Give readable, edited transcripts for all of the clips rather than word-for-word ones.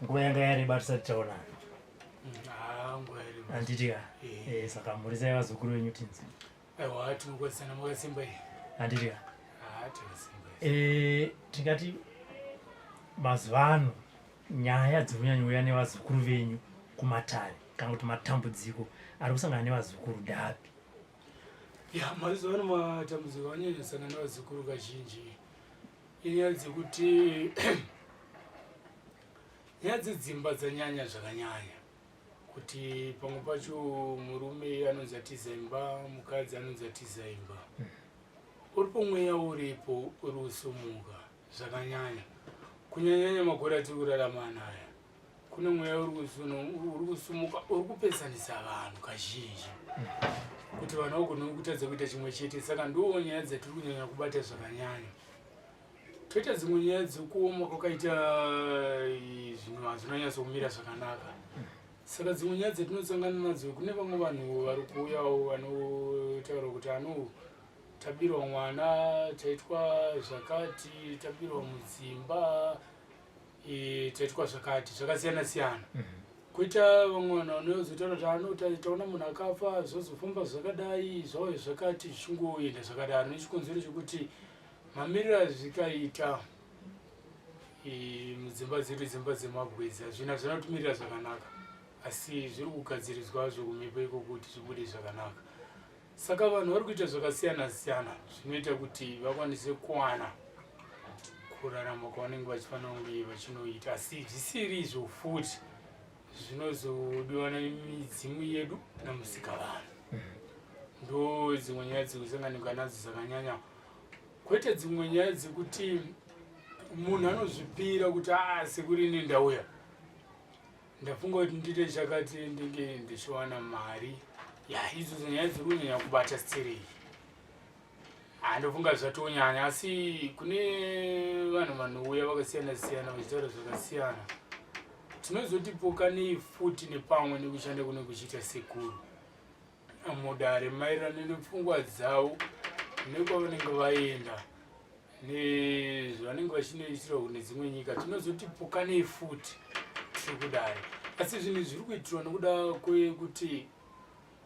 Nguva yanga yareba tisati taonana. Ah, nguva yareba. Handiti ka? Eh. Eh, saka mhoresai vazukuru venyu tinzi. Aiwa, tinokwazisana makasimba iyi. Handiti ka? Ah, takasimba. Eh, tingati mazuva ano nyaya dziri kunyanyouya nevazukuru venyu kumatare kana kuti matambudziko ari kusangana nevazukuru ndaapi? Ya, mazuva ano matambudziko anyanyosangana nevazukuru kazhinji inyaya dzekuti nyaya dzedzimba dzanyanya zvakanyanya kuti pamwe pacho murume anonzi atiza imba, mukadzi anonzi atiza imba. Uripo mweya uripo uri kusumuka zvakanyanya, kunyanyanya makore atiri kurarama anaya. Kune mweya uri kusumuka uri kupesanisa vanhu kazhinji kuti vanhu vagone kutadza kuita chimwe chete. Saka ndiwo nyaya dzatiri kunyanya kubata zvakanyanya. Toita dzimwe nyaya dzekuoma kwakaita zvinhu hazvinonyatso kumira zvakanaka. Saka dzimwe nyaya dzatinosangana nadzo, kune vamwe vanhu vari kuuyawo vanotaura kuti ano tabirwa mwana, taitwa zvakati, tabirwa mudzimba, taitwa zvakati zvakasiyana siyana. Koita vamwe vanhu vanozotaura kuti ano taona munhu akafa, zvozofamba zvakadai, zvauya zvakati, zvichingoenda zvakadaro nechikonzero chekuti mamiriro azvikaita mudzimba dzedu, dzimba dzemabwezi, hazvina zvinotimirira zvakanaka, asi zviri kugadziridzwa hazvo kumhepo ikoko kuti zvibude zvakanaka. Saka vanhu vari kuita zvakasiyana siyana zvinoita kuti vakwanise kuwana kurarama kwavanenge vachifanira kunge vachinoita, asi zvisiri izvo futi zvinozodiwa nemidzimu yedu namusikavanhu. Ndo dzimwe nyaya dzekusanganika nadzo dzakanyanya, kwete dzimwe nyaya dzekuti munhu anozvipira kuti aa sekuri ini ndauya ndafunga kuti ndiite chakati ndinge ndichiwana mari. Ya, idzodzo nyaya dziri kunyanya kubata sterei, handofunga zvatonyanya, asi kune vanhu vanouya vakasiyana siyana vachitaura zvakasiyana. Tinozoti pokanei futi nepamwe nekushanda kune kuchiita sekuru mudare maererano nepfungwa dzavo nekwavanenge vaenda nezvavanenge vachinoitirwa kune dzimwe nyika. Tinozoti pokanei futi tiri kudare, asi zvinhu zviri kuitirwa nekuda kwekuti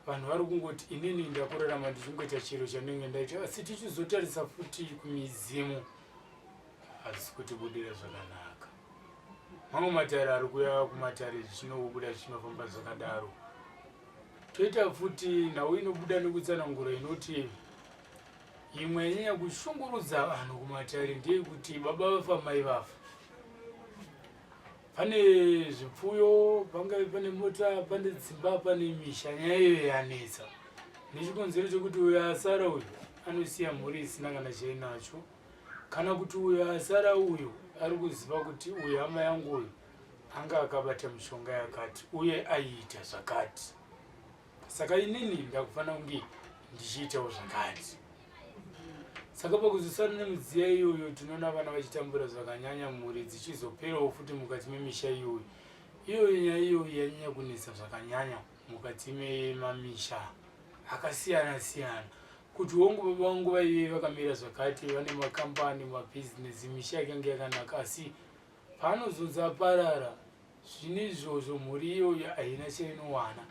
vanhu vari kungoti inini ndakurarama ndichingoita chiro chandinenge ndaita, asi tichizotarisa futi kumidzimu hazisi kutibudira zvakanaka. Mamwe matare ari kuya kumatare zvichinobuda zvichinofamba zvakadaro. Toita futi nhau inobuda nekutsanangura inoti imwe yanyanya kushungurudza vanhu kumatare ndeyekuti baba vafa, mai vafa, pane zvipfuyo, pangave pane mota, pane dzimba, pane misha. Nyaya iyoyo yanetsa nechikonzero chekuti uyo asara uyu anosiya mhuri isina kana chainacho, kana kuti uyo asara uyu ari kuziva kuti uyu hama yangu uyu anga akabata mishonga yakati uye aiita zvakati, saka inini ndakufanira kunge ndichiitawo zvakati. Saka pakuzosara nemidziya iyoyo, tinoona vana vachitambura zvakanyanya, mhuri dzichizoperawo futi mukati memisha iyoyo. Iyoyo nyaya iyoyo yanyanya kunetsa zvakanyanya mukati memamisha akasiyana siyana, kuti hongu baba vangu vaive vakamira zvakati, vane makambani, mabhizinesi, misha yakange yakanaka, asi paanozonzi aparara zvino izvozvo, mhuri iyoyo haina chainowana,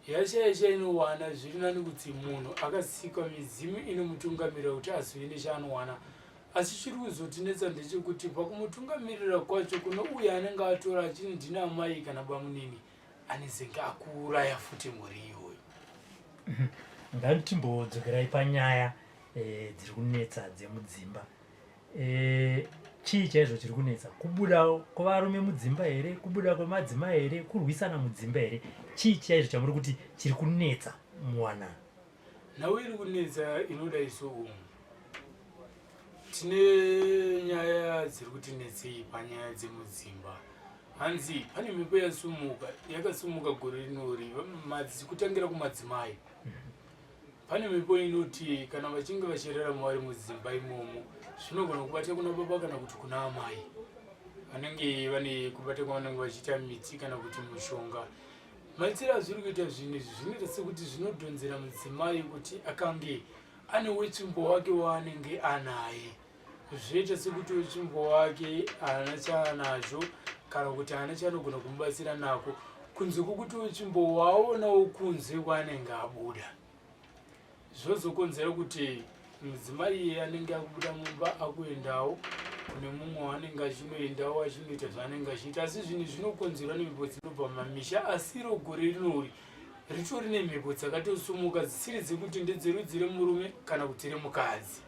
yashaya chainowana. Zviri nani kuti munhu akasikwa midzimu inomutungamirira kuti azove nechaanowana, asi chiri kuzotinetsa ndechekuti pakumutungamirira kwacho kuno uyo anenge atora achini ndina amai kana bamunini anezenge akuuraya futi mhuri iyoyo. Ngatimbodzokerai panyaya dziri kunetsa dzemudzimba. Chii chaizvo chiri kunetsa? Kubuda kwevarume mudzimba here, kubuda kwemadzimai here, kurwisana mudzimba here? Chii chaizvo chamuri kuti chiri kunetsa muwanano? Nhau iri kunetsa inoda isu umu tine nyaya dziri kutinetsei panyaya dzemudzimba. Hanzi pane mhepo yasumuka, yakasumuka gore rinori kutangira kumadzimai. Pane mhepo inoti kana vachinge vachirarama vari mudzimba imomo, zvinogona kubata kuna baba kana kuti kuna amai vanenge vane kubata kwavanenge vachiita miti kana kuti mushonga. Maitiro azviri kuita zvinhu izvi zvinoita sekuti zvinodhonzera mudzimai kuti akange ane wetsvimbo wake waanenge anaye, zvoita sekuti wetsvimbo wake haana chaanazvo. Kana kuti haana chaanogona kumubatsira nako kunze kwokuti uchimbowaonawo kunze kwaanenge abuda. Zvozokonzera kuti mudzimai iye anenge akubuda mumba akuendawo kune mumwe waanenge achinoendawo achinoita zvaanenge achiita. Asi zvinhu zvinokonzerwa nemhepo dzinobva mumamisha, asi iro gore rinori ritori nemhepo dzakatosumuka dzisiri dzekuti ndedzerudzi remurume kana kuti remukadzi,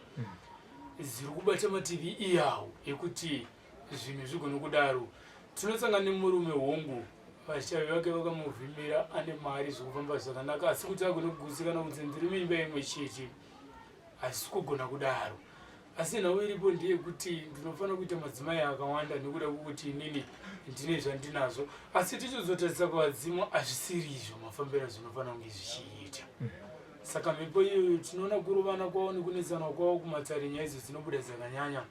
dziri kubata mativi iyawo ekuti zvinhu zvigone kudaro. Tinosangana nemurume, hongu, vashavi vake vakamuvhimira, ane mari, zvekufamba zvakanaka, asi kuti agone kugutsikana kuti ndiri muimba imwe chete, hazisi kugona kudaro. Asi nhau iripo ndeyekuti ndinofanira kuita madzimai akawanda nekuda kwekuti inini ndine zvandinazvo. Asi tichizotarisa kuvadzimu, hazvisiri izvo mafambiro azvinofanira kunge zvichiita. Saka mhepo iyoyo tinoona kurovana kwavo nekunetsana kwavo kumatare, nyaya idzo dzinobuda dzakanyanya.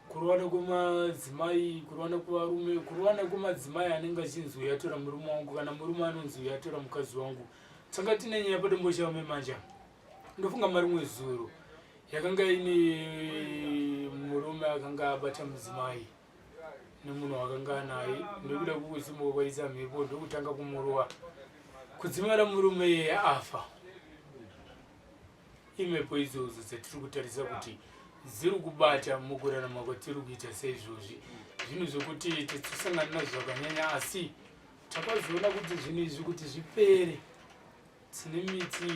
Kurovana kwemadzimai, kurovana kwevarume, kurovana kwemadzimai anenge achinzi uyu atora murume wangu, kana murume anonzi uyu atora mukadzi wangu. Tanga tine nyaya padomboshava memanja, ndofunga marimwe zuro, yakanga ine murume akanga abata mudzimai nemunhu wakanga anaye nekuda kwekusimuka kwaisa mhepo, ndokutanga kumurova kudzimara murume iyeye afa. Imhepo idzodzo dzatiri kutarisa kuti dziri kubata mukurarama kwatiri kuita saizvozvi. Zvinhu zvekuti tichisangana nazvo zvakanyanya, asi takazoona kuti zvinhu izvi kuti zvipere, tine miti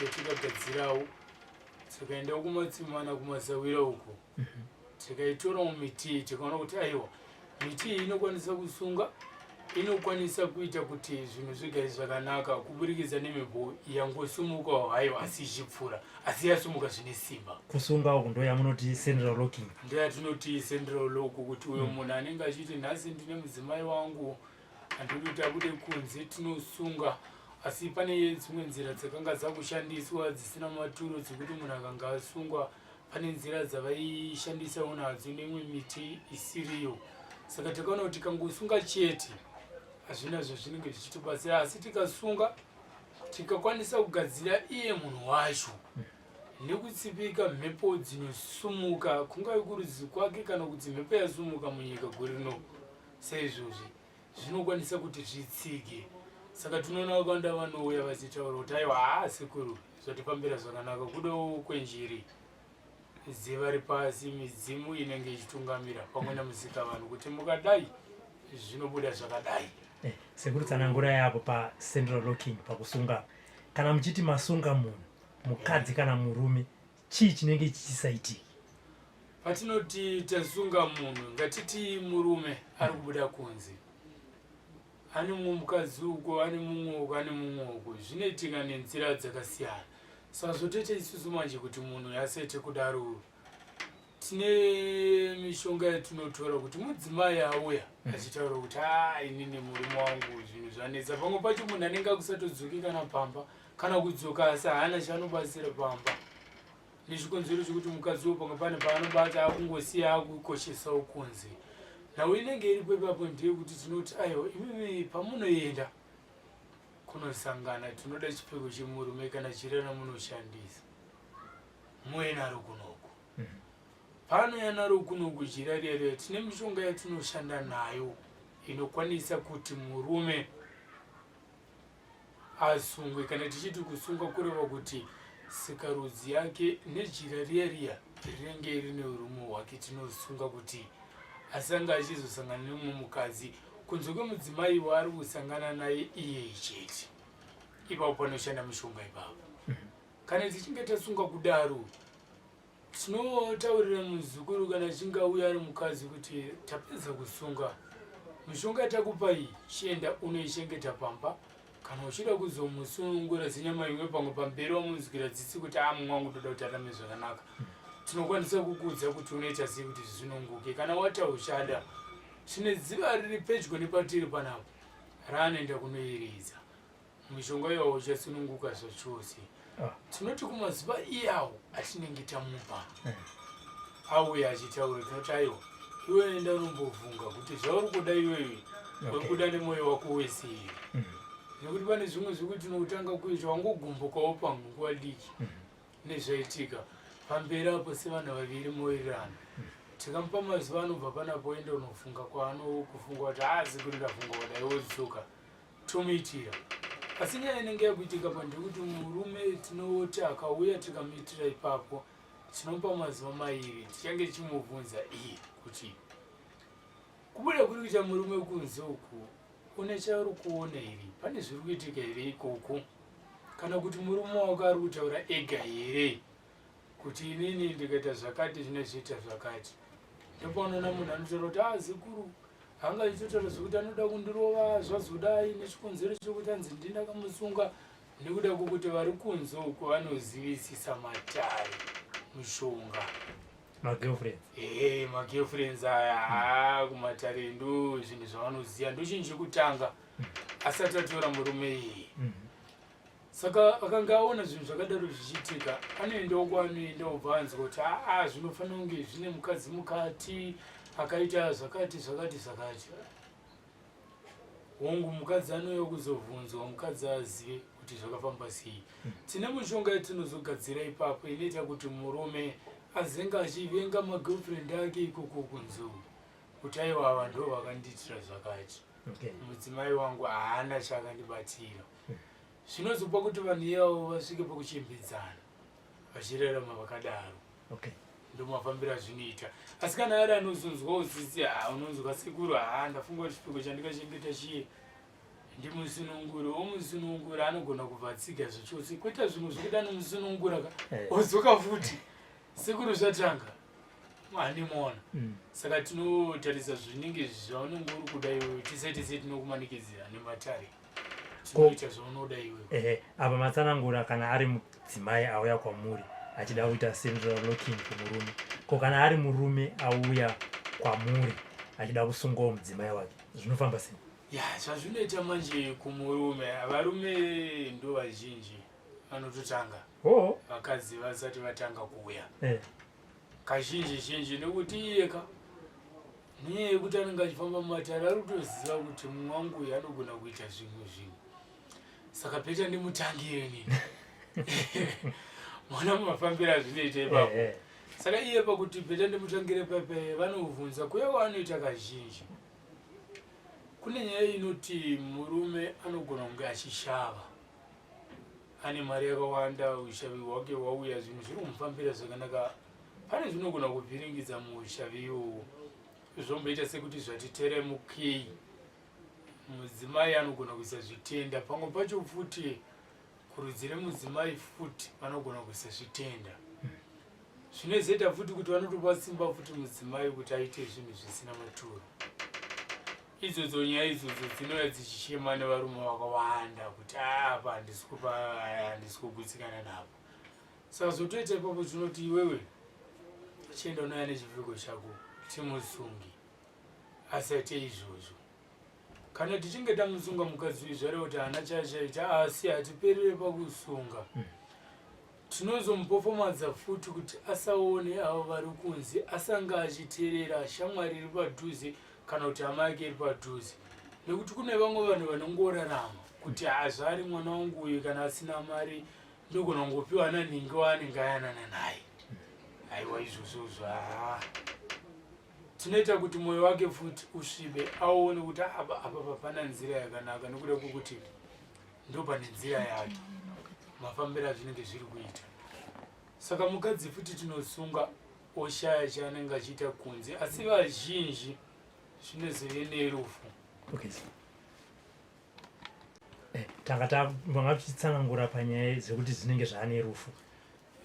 yatikagadzirawo. Tikaendawo kumatsimana, kumasawira uko, tikaitorawo miti iyi, tikaona kuti aiwa, miti iyi inokwanisa kusunga, inokwanisa kuita kuti zvinhu zvigare zvakanaka kuburikidza nemhepo yangosumukawo hayo, asi ichipfuura, asi yasumuka zvine simba. Kusunga uku ndo yamunoti central locking? Ndoyatinoti central lock, kuti uyo munhu anenge achiti nhasi ndine mudzimai wangu, handidi kuti abude kunze, tinosunga. Asi pane dzimwe nzira dzakanga dzakushandiswa dzisina maturo, dzekuti munhu akanga asungwa, pane nzira dzavaishandisawo nadzo neimwe miti isiriyo. Saka takaona kuti tikangosunga chete hazvina zvazvinenge zvichitobatsira, asi tikasunga tikakwanisa kugadzira iye munhu wacho nekutsipika mhepo dzinosumuka, kungave kurudzi kwake kana kuti mhepo yasumuka munyika gore rino saizvozvi, zvinokwanisa kuti zvitsige. Saka tinoona vakawanda vanouya vachitaura kuti aiwa, haa sekuru, zvatifambira zvakanaka, kudawo kwenjiri dzevari pasi, midzimu inenge ichitungamira pamwe namusika vanhu, kuti mukadai zvinobuda zvakadai. Sekuru, tsanangura yapo pacentral locking, pakusunga. Kana muchiti masunga munhu, mukadzi kana murume, chii chinenge chichisaitiki? Patinoti tasunga munhu, ngatiti murume ari kubuda kunze, ane mumwe mukadzi uko, ane mumwe uko, ane mumwe uko. Zvinoitika nenzira dzakasiyana. Saka zvotoita isusu manje kuti munhu asaite kudaro, tine mishonga yatinotora kuti mudzimai auya achitaura kuti a inini murume wangu zvinhu zvanetsa. Pamwe pacho munhu anenge akusatodzoki kana pamba, kana kudzoka asi haana chaanobatsira pamba, nechikonzero chekuti mukadzi uyo pamwe pane paanobata akungosiya, akukoshesawo kunze. Nhau inenge iripo ipapo ndeyekuti tinoti aiwa, imimi pamunoenda kunosangana, tinoda chipfeko chemurume kana chirana munoshandisa, muye naro kunoku. Paanouya naro kunoku jira riya riya, tine mishonga yatinoshanda nayo inokwanisa kuti murume asungwe. Kana tichiti kusungwa, kureva kuti sikarudzi yake nejira riya riya rinenge rine urume hwake, tinosunga kuti asanga achizosangana nemumwe mukadzi kunze kwemudzimai waari kusangana naye iyeye chete. Ipapo panoshanda mishonga ipapo. Kana tichinge tasunga kudaro, tinotaurira muzukuru kana achinge auya ari mukadzi kuti tapedza kusunga, mishonga yatakupa iyi, chienda unoichengeta pamba. Kana uchida kuzomusunungura senyama imwe, pamwe pamberi wamunzwira tsitsi kuti a mumwe wangu ndoda kuti arame zvakanaka, tinokwanisa kukuudza kuti unoita sei kuti zvisununguke. Kana wati uchada, tine dziva riri pedyo nepatiri panapo raanoenda kunoyeredza mishonga iwawo, uchasununguka zvachose. Tinoti kumazuva iyawo atinenge tamupa, auya achitaura, tinoti aiwa, iwe enda unombovhunga kuti zvauri kuda iwewe uri kuda nemwoyo wako wese here, nekuti pane zvimwe zvekuti tinotanga kuita wangogumbukawo panguva diki nezvaitika pamberi apo sevanhu vaviri mowirirana. Tikamupa mazuva anobva panapo oenda unofunga kwaanokufunga kuti haazi kuri ndafunga kudai wodzoka tomuitira. Asi nyaya inenge yakuitika pa ndekuti murume tinoti akauya tikamuitira ipapo tinomupa mazuva mairi tichange tichimubvunza iye kuti kubuda kuri kuita murume kunze uku une chauri kuona here pane zviri kuitika here ikoko kana kuti murume wako ari kutaura ega here kuti inini ndikaita zvakati zvinozoita zvakati ndopaunoona munhu anotaura kuti ah sekuru anga achitotaura zvekuti anoda kundirova zvazodai nechikonzero chekuti anzi ndindakamusunga nekuda kwekuti vari kunze uko vanozivisisa matare mushonga magirlfriends ee magirlfriends aya haa kumatare ndo zvinhu zvavanoziva ndochinhu chekutanga asati atora murume iyeye Saka akanga aona zvinhu zvakadaro zvichiitika, anoendawo kwaanoenda obva anzwa kuti aa zvinofanira kunge zvine mukadzi mukati akaita zvakati zvakati zvakati. Hongu mukadzi anouya kuzobvunzwa mukadzi azive kuti zvakafamba sei. Tine mishonga yatinozogadzira ipapo inoita kuti murume azenge achivenga magirlfriend ake ikoko kunze uku kuti aiwa ava ndo vakandiitira zvakati. Okay. Mudzimai wangu haana chaakandibatira. Zvinozopa kuti vanhu ivavo vasvike pakuchembedzana vachirarama vakadaro. Okay. Ndomafambiro azvinoita. Asi kana ari anozonzwawo tsitsi, haa unonzwa sekuru, haa ndafunga kuti chipfeko chandikachengeta chiye ndimusunungure, womusunungura anogona kubva atsiga zvachose. Kwete zvimwe zvekuti anomusunungura ka, Eh. odzoka futi. Sekuru zvatanga. Handimuona. Saka tinotarisa zvinenge zvaunenge uri kuda iwewe, tise tese tinokumanikidzira nematare. Tinoita zvaunoda iwewe. Ehe, apa matsanangura kana ari mudzimai auya kwamuri achida kuita central locking kumurume. Ko kana ari murume auya kwamuri achida kusungawo mudzimai wake, zvinofamba sei? Ya, zvazvinoita manje kumurume, varume ndo vazhinji vanototanga. Oh. Vakadzi vasati vatanga kuuya. Eh. Kazhinji zhinji nekuti iye ka nenyaya yekuti anenge achifamba mumatare ari kutoziva kuti mumwe wangu uyu anogona kuita zvimwe zvinhu saka peta ndimutangire nini mwana mumafambiro azvinoita ipapo Eh, eh. saka iye pakuti peta ndimutangire pepe vanovhunza kuya kwaanoita kazhinji kune nyaya inoti murume anogona kunge achishava ane mari yakawanda ushavi hwake hwauya zvinhu zviri kumufambira zvakanaka pane zvinogona kuvhiringidza muushavi iwowo zvomboita sekuti zvatiteremukei mudzimai anogona kuisa zvitenda pamwe pacho futi kurudzi remudzimai futi vanogona kuisa zvitenda zvinozoita futi kuti vanotopa simba futi mudzimai kuti aite zvinhu zvisina maturo Idzodzo nyaya idzodzo dzinouya dzichichema nevarume vakawanda kuti ah, apa handisi kupa handisi kugutsikana napo. Saka zvotoita ipapo tinoti iwewe chienda unouya nechipfeko chako timusunge asaite izvozvo. Kana tichinge tamusunga mukadzi uyu zvareva kuti haana chaachaita asi hatiperere pakusunga. Tinozomupofomadza futi kuti asaone avo vari kunze asange achiterera shamwari iri padhuze kana kuti hama yake iri padhuze nekuti kune vamwe vanhu vanongorarama kuti hazvari mwana wangu uyu kana asina mari ndogona kungopiwa nanhingi waanenge ayanana naye aiwa izvozvozvo haa tinoita kuti mwoyo wake futi usvibe aone kuti apa apa papana nzira yakanaka nekuda kwekuti ndopane nzira yake mafambiro azvinenge zviri kuita saka mukadzi futi tinosunga oshaya chaanenge achiita kunze asi vazhinji zvinozove nerufu okay. Eh, tanga tanga tichitsanangura panyaya dzekuti zvinenge zvaane rufu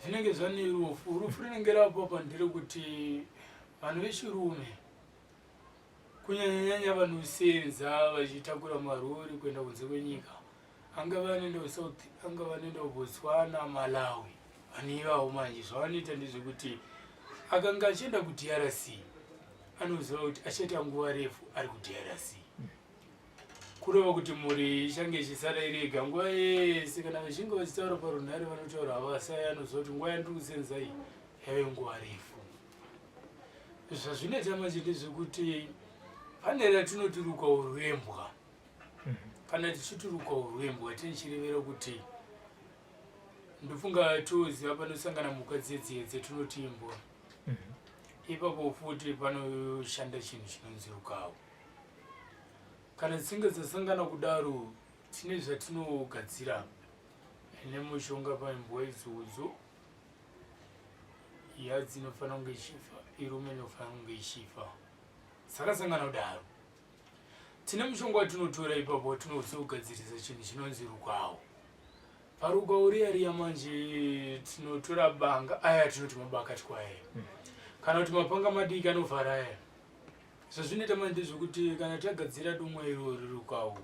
zvinenge zvane rufu rufu rinenge rapapa nderekuti vanhu vechirume kunyanyanyanya vanosenza vachitakura marori kuenda kunze kwenyika angave anoenda kusouth angave anoenda kubotswana malawi vanhu ivavo manje zvavanoita ndezvekuti akanga achienda kudrc anoziva kuti achaita nguva refu ari kudrc kureva kuti mhuri ichange ichisara iri yega nguva yese kana vachinge vachitaura parunhare vanotaura havasai anoziva kuti nguva yandiri kusenza iyi yave nguva refu Zvazvinoita manje ndezvekuti pane ratinoti rukawo rwembwa. Kana tichiti rukawo rwembwa tichirevera kuti ndofunga toziva panosangana mhuka dzedziye dzetinoti imbwa. Ipapo futi panoshanda chinhu chinonzi rukawo. Kana tsinga dzasangana kudaro tine zvatinogadzira nemushonga paimbwa idzodzo yadzi inofanira kunge ichifa irume inofanira kunge ichifa dzakasangana kudaro tine mushonga watinotora ipapo watinozogadzirisa chinhu chinonzi rukawo Parukawo riya riya manje tinotora banga aya tinoti mabakatwa aya kana kuti mapanga madiki anovhara aya. Zvazvinoita manje ndezvekuti kana tagadzira dumwa irori rukawo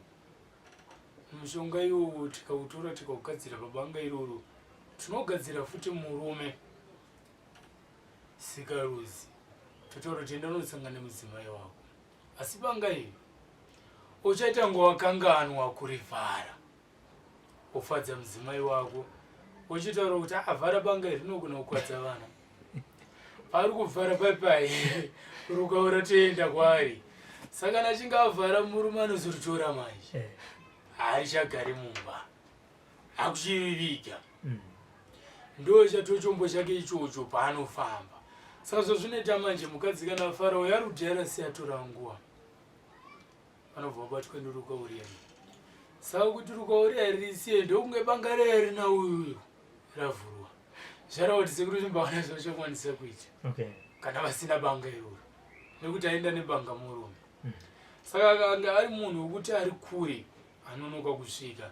mushonga iwowo tikautora tikaugadzira pabanga iroro tinogadzira futi murume sikarudzi totaura kuti enda unosangana nemudzimai wako asi banga iri uchaita ngowakanganwa kurivhara wofadza mudzimai wako uchitaura kuti avhara banga iri rinogona kukwadza vana paari kuvhara paipai rukaura toenda kwaari saka kana achinge avhara murume anozoritora manje eh. haarichagari mumba akuchiriviga mm. ndo chatochombo chake ichocho paanofamba saka zvazvinoita manje mukadzi kana afara uyo ari kudhara siyatora nguva vanobva vabatwa nerukauriya saka kuti rukauriya risiye ndokunge banga riya rina uyuyu ravhurwa zvareva kuti sekuru chimbaona zvavachakwanisa kuita okay. kana vasina banga iroro nekuti aenda nebanga murume mm. saka akanga ari munhu wekuti ari kure anonoka kusvika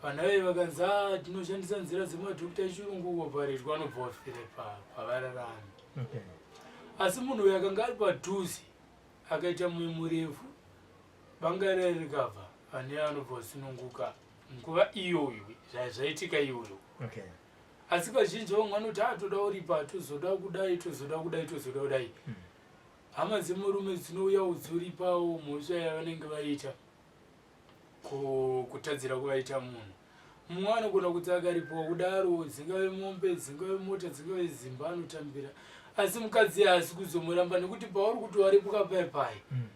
vanhu vaive vakanzi ah, tinoshandisa nzira dzemadhokta echirungu kuoparetwa anobva wafira pavararami okay. asi munhu uyo akanga ari padhuze Akaita moyo murefu, banga riya rikabva, ane anobva asununguka nguva iyoyo zvaitika iyoyo. Okay. Asi kazhinji vamwe vanoti ah toda kuripa, tozoda kudai, tozoda kudai, tozoda kudai. Mm. Hama dzemurume dzinouyawo dzoripawo mhosva yavanenge vaita. Kutadzira kuvaita munhu mumwe anogona kuti akaripiwa kudaro dzingave mombe dzingave mota dzingave zimba anotambira asi mukadzi haasi kuzomuramba nekuti pauri kuti waripwa pai pai mm.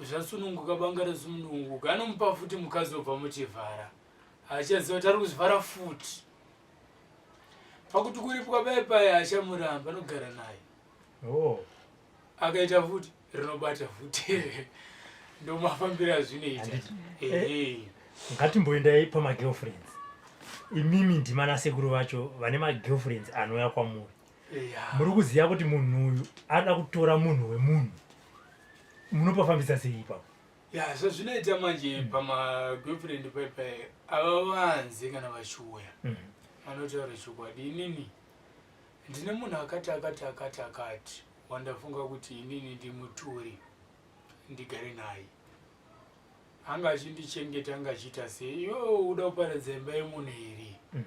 zvasununguka banga rasununguka anomupa futi mukadzi obva muchivhara achaziva kuti ari kuzvivhara futi pakuti kuripwa pai pai achamuramba anogara naye oh. Akaita futi rinobata futi ndomafambiro azvinoita. Eh, ngatimboendai pamagirlfriends. Imimi ndima nasekuru vacho vane magirlfriends anouya kwamuri. Muri kuziva kuti munhu uyu ada kutora munhu wemunhu. Munopafambisa sei ipapo? Ya zvazvinoita manje mm. pamagirlfriend paipai ava vanze kana vachiuya mm. vanotaura chokwadi inini Ndine munhu akati akati akati akati wandafunga kuti inini ndimutore ndigare naye. Anga achindichengeta anga achiita sei iwewe uda kuparadza imba yemunhu here? Mm.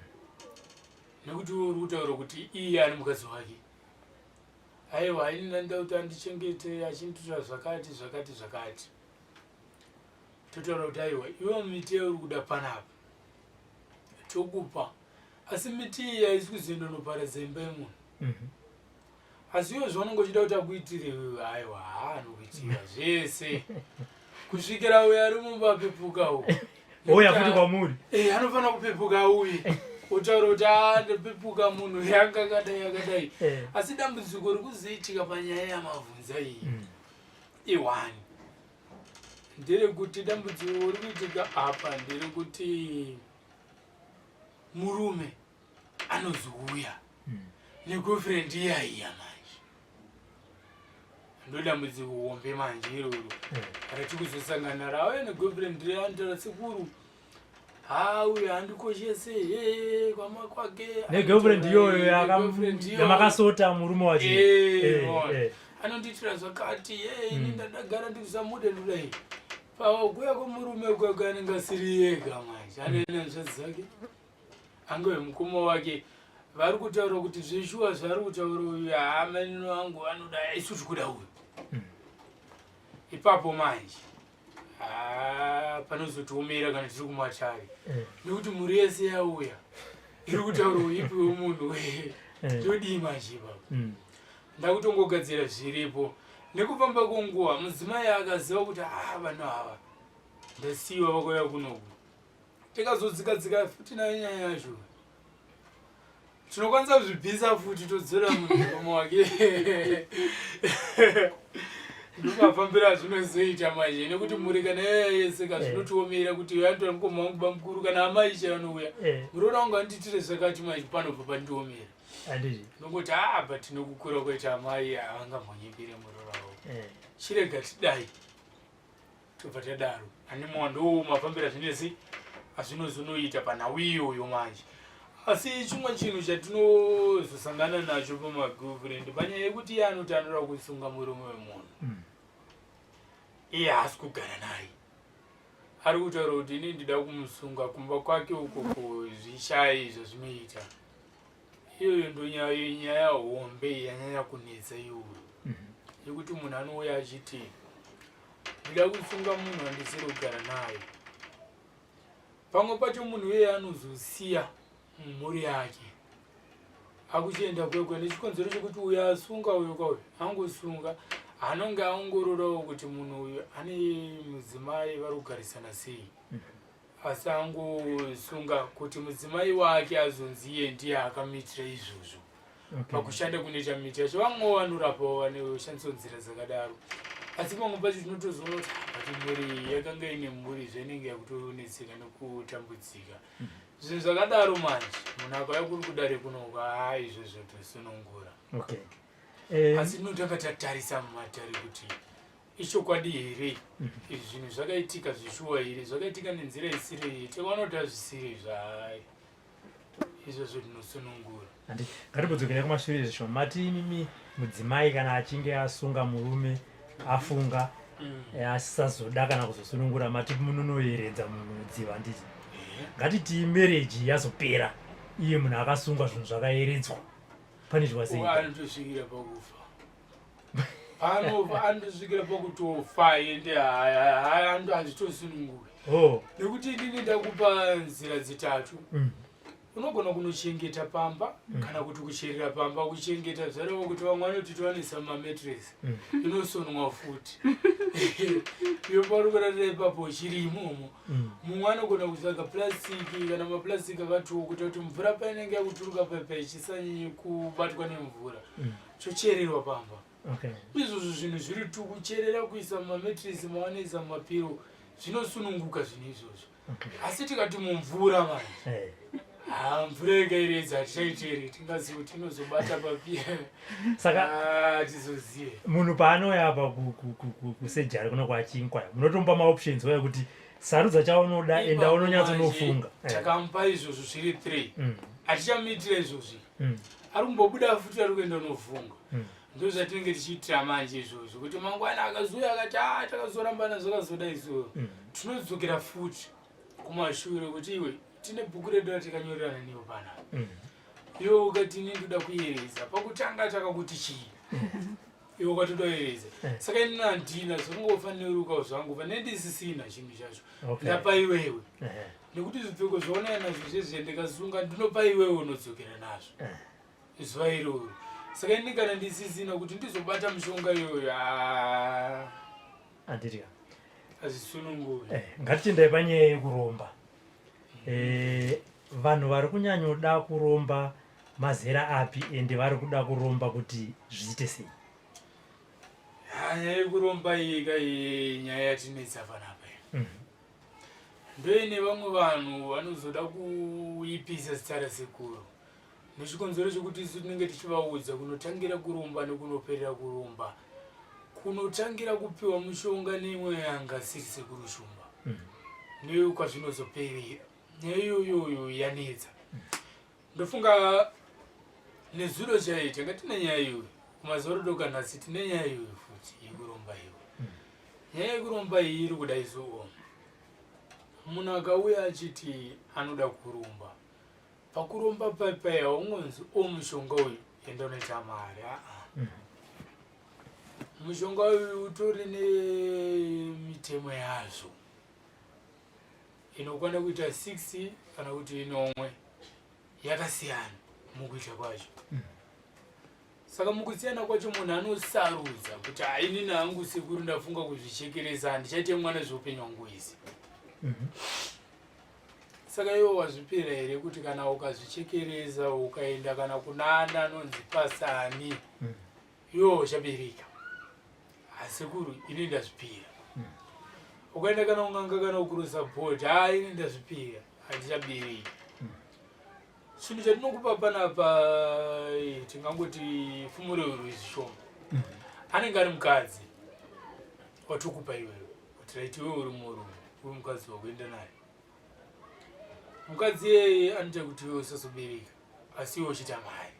Nekuti iwe uri kutaura kuti iye ari mukadzi wake. Aiwa ini ndandida kuti andichengete achindiitira zvakati zvakati zvakati. Totaura kuti aiwa iwe miti yauri kuda panapa tokupa asi miti iyi haisi kuzoenda unoparadza imba yemunhu mm -hmm. asi iwe zvaunenge uchida kuti akuitire iwewe aiwa haanokuitira zvese kusvikira uyo ari mumba apepuka uko ouya futi kwamuri eh, anofanira kupepuka auye otaura kuti ah, ndapepuka munhu yanga akadai akadai eh. asi dambudziko rikuzoitika panyaya yamavhunza iyi mm. iwani nderekuti dambudziko rikuitika apa nderekuti murume anozouya mm. negirlfriend iya iya manje ndodambudziko hombe manje iroro mm. ratikuzosangana rauya negirlfriend riya anotaura sekuru ha uyo handikoshese he kwama kwake negirlfriend iyoyo yamakasota murume wacho eh, eh, eh. anondiitira zvakati ini mm. ndadagara ndikusamude ndudai Pakuuya kwemurume kwake anenge asiri ega manje ane hanzvadzi dzake angave mukoma wake vari kutaura kuti zveshuwa zvaari kutaura uyu haamanino angu anoda isu tikuda uyu hmm. ipapo manje panozotiomera kana tiri kumatare eh. nekuti mhuri yese yauya iri kutaura uipi wemunhu eh. todii manje ipapo hmm. Ndakutongogadzira zviripo. Nekufamba kwenguva mudzimai akaziva kuti ah vanhu ava ndasiyiwa vakauya kunoku. Tikazodzika dzika futi nayo nyaya yacho. Tinokwanisa kuzvibvisa futi todzora munhu muromo wake. Ndomafambiro azvinozoita manje nekuti mhuri kana yaya yese ka zvinotiomera kuti uyu anotora mukoma wangu bamukuru kana amai chaiyo anouya. Muroora wangu andiitire zvakati manje panobva pandiomera. Handiti. Nongoti haa but nokukura kwaita amai havangambonyepere muroora wavo. Chirega tidai. Tobva tadaro. Animowa ndo mafambiro azvinezi azvinozonoita panhau iyoyo manje. Asi chimwe chinhu chatinozosangana nacho pamagirlfriend panyaya yekuti iye anoti anoda kusunga murume wemunhu. Iye haasi kugara naye. Ari kutaura kuti ini ndida kumusunga kumba kwake uko kuzvishaya izvo zvinoita. Iyoyo ndonyaya nyaya hombe yanyanya kunetsa iyoyo. Yekuti munhu anouya achiti ndida kusunga munhu wandisiri kugara naye. Pamwe pacho munhu iyeye anozosiya mhuri yake akuchienda kwekwe nechikonzero chekuti uyo asunga uyo kauyu angosunga anonge aongororawo kuti munhu uyu ane mudzimai vari kugarisana sei asi angosunga kuti mudzimai wake azonzi iye ndiye akamuitira izvozvo. Pakushanda kunoita miti yacho vamwewo vanorapawo vanoshandisawo nzira dzakadaro, asi pamwe pacho tinotozoona kuti but mhuri iyi yakanga ine mhuri zvainenge yakutonetseka nekutambudzika. Zvinhu zvakadaro manje munhu akauya kuri kudare kunoku haa izvozvo tosunungura. Asi tinotanga tatarisa mumatare kuti ichokwadi here izvi zvinhu zvakaitika zvishuwa here, zvakaitika nenzira isiri iyi, tikaona kuti hazvisiri zvai izvozvo tinosunungura. Handi, ngatimbodzokerai kumashure zvishoma. Mati imimi mudzimai kana achinge asunga murume afunga asisazoda kana kuzosunungura, mati munonoyeredza munhu mudziva, handiti? Ngatiti marriage yazopera, iye munhu akasungwa zvinhu zvakayeredzwa, panoitwa sei? Anotosvikira pakufa. Pano anotosvikira pakutofa ende hazvitosununguri. Nekuti inini ndakupa nzira dzitatu. Unogona kunochengeta pamba kana kuti kucherera pamba. Kuchengeta zvareva kuti vamwe vanoti towanisa mametresi inosonwa futi iyo pauri kurarira ipapo chiri imomo. Mumwe anogona kutsvaga purasitiki kana mapurasitiki akatiwo kuita kuti mvura painenge yakuturuka paipa ichisanyanye kubatwa nemvura, chochererwa pamba. Izvozvo zvinhu zviri tu kucherera kuisa mumametresi mavanoisa mumapiro zvinosununguka zvinhu izvozvo. Asi tikati mumvura manje, haa mvura ikairedza hatichaicheri, tingazive kuti inozobata papi. Saka tizozive. Munhu paanouya apa kusejari kuno kwaChinkwa, munotomupa maoptions waya kuti sarudza chaunoda, enda Ipapo unonyatsonofunga. manje, takamupa izvozvo zviri 3. Hatichamuitira izvozvi. Ari kumbobuda futi ari kuenda unofunga. Ndozvatinenge tichiitira manje izvozvo kuti mangwana akazouya akati haa takazorambana zvakazoda izvozvo. Tinodzokera futi kumashure kuti iwe tine bhuku redu ratikanyorerana newe panapa. Iwe ukati ini ndoda kuyeredza, pakutanga takakuti chii? Iwe ukatoda kuyeredza. Saka ini handina zvakangofanira zvangu pane ndisisina chinhu chacho. Ndapa iwewe. Nekuti zvipfeko zvaunaya nazvo zvezve ndikasunga ndinopa iwewe unodzokera nazvo. Zuva iroro. Saka ini kana ndisisina kuti ndizobata mishonga iyoyo, Handiti. Hazvisununguri. Ngatichiendai panyaya yekuromba. Vanhu vari kunyanyoda kuromba mazera api, ende vari kuda kuromba kuti zviite sei? Nyaya yekuromba iyi ka iyi nyaya yatinetsa panapa iyi. Ndoine vamwe vanhu vanozoda kuipisa zita rasekuru nechikonzero chekuti isu tinenge tichivaudza kunotangira kuromba nekunoperera kuromba, kunotangira kupiwa mushonga neimwe yanga siri sekuru Shumba nekwazvinozoperera. Nyaya iyoyoyo yanetsa. Ndofunga nezuro chaiyo tanga tine nyaya iyoyo, kumazuva rodoka nhasi tine nyaya iyoyo futi yekuromba iyoyo. Nyaya yekuromba iyi iri kuda izuo. Munhu akauya achiti anoda kuromba, pakuromba paipai haungonzi o mushonga uyu enda unoita mari. Aa, mushonga uyu utori nemitemo yazvo inokwana kuita 6 kana kuti inomwe yakasiyana mukuita kwacho. Saka mukusiyana kwacho munhu anosarudza kuti inini hangu sekuru ndafunga kuzvichekeresa, handichaite mwana zveupenyu hwangu hwese. Saka iwe wazvipira here kuti kana ukazvichekeresa ukaenda kana kunana anonzi pasani iwe uchabereka? Asekuru, ini ndazvipira. Ukaenda kana un'anga kana ukurusa bhodhi, ha, ini ndazvipira, handichabereki. Chinhu chatinokupa panapa tingangoti fumuro rwezvishoma. Anenge ari mukadzi watokupa iwewe kuti right, iwe uri murume, uri mukadzi wakuenda naye. Mukadzi iyeye anoita kuti iwe usazobereka, asi iwe uchiita mari.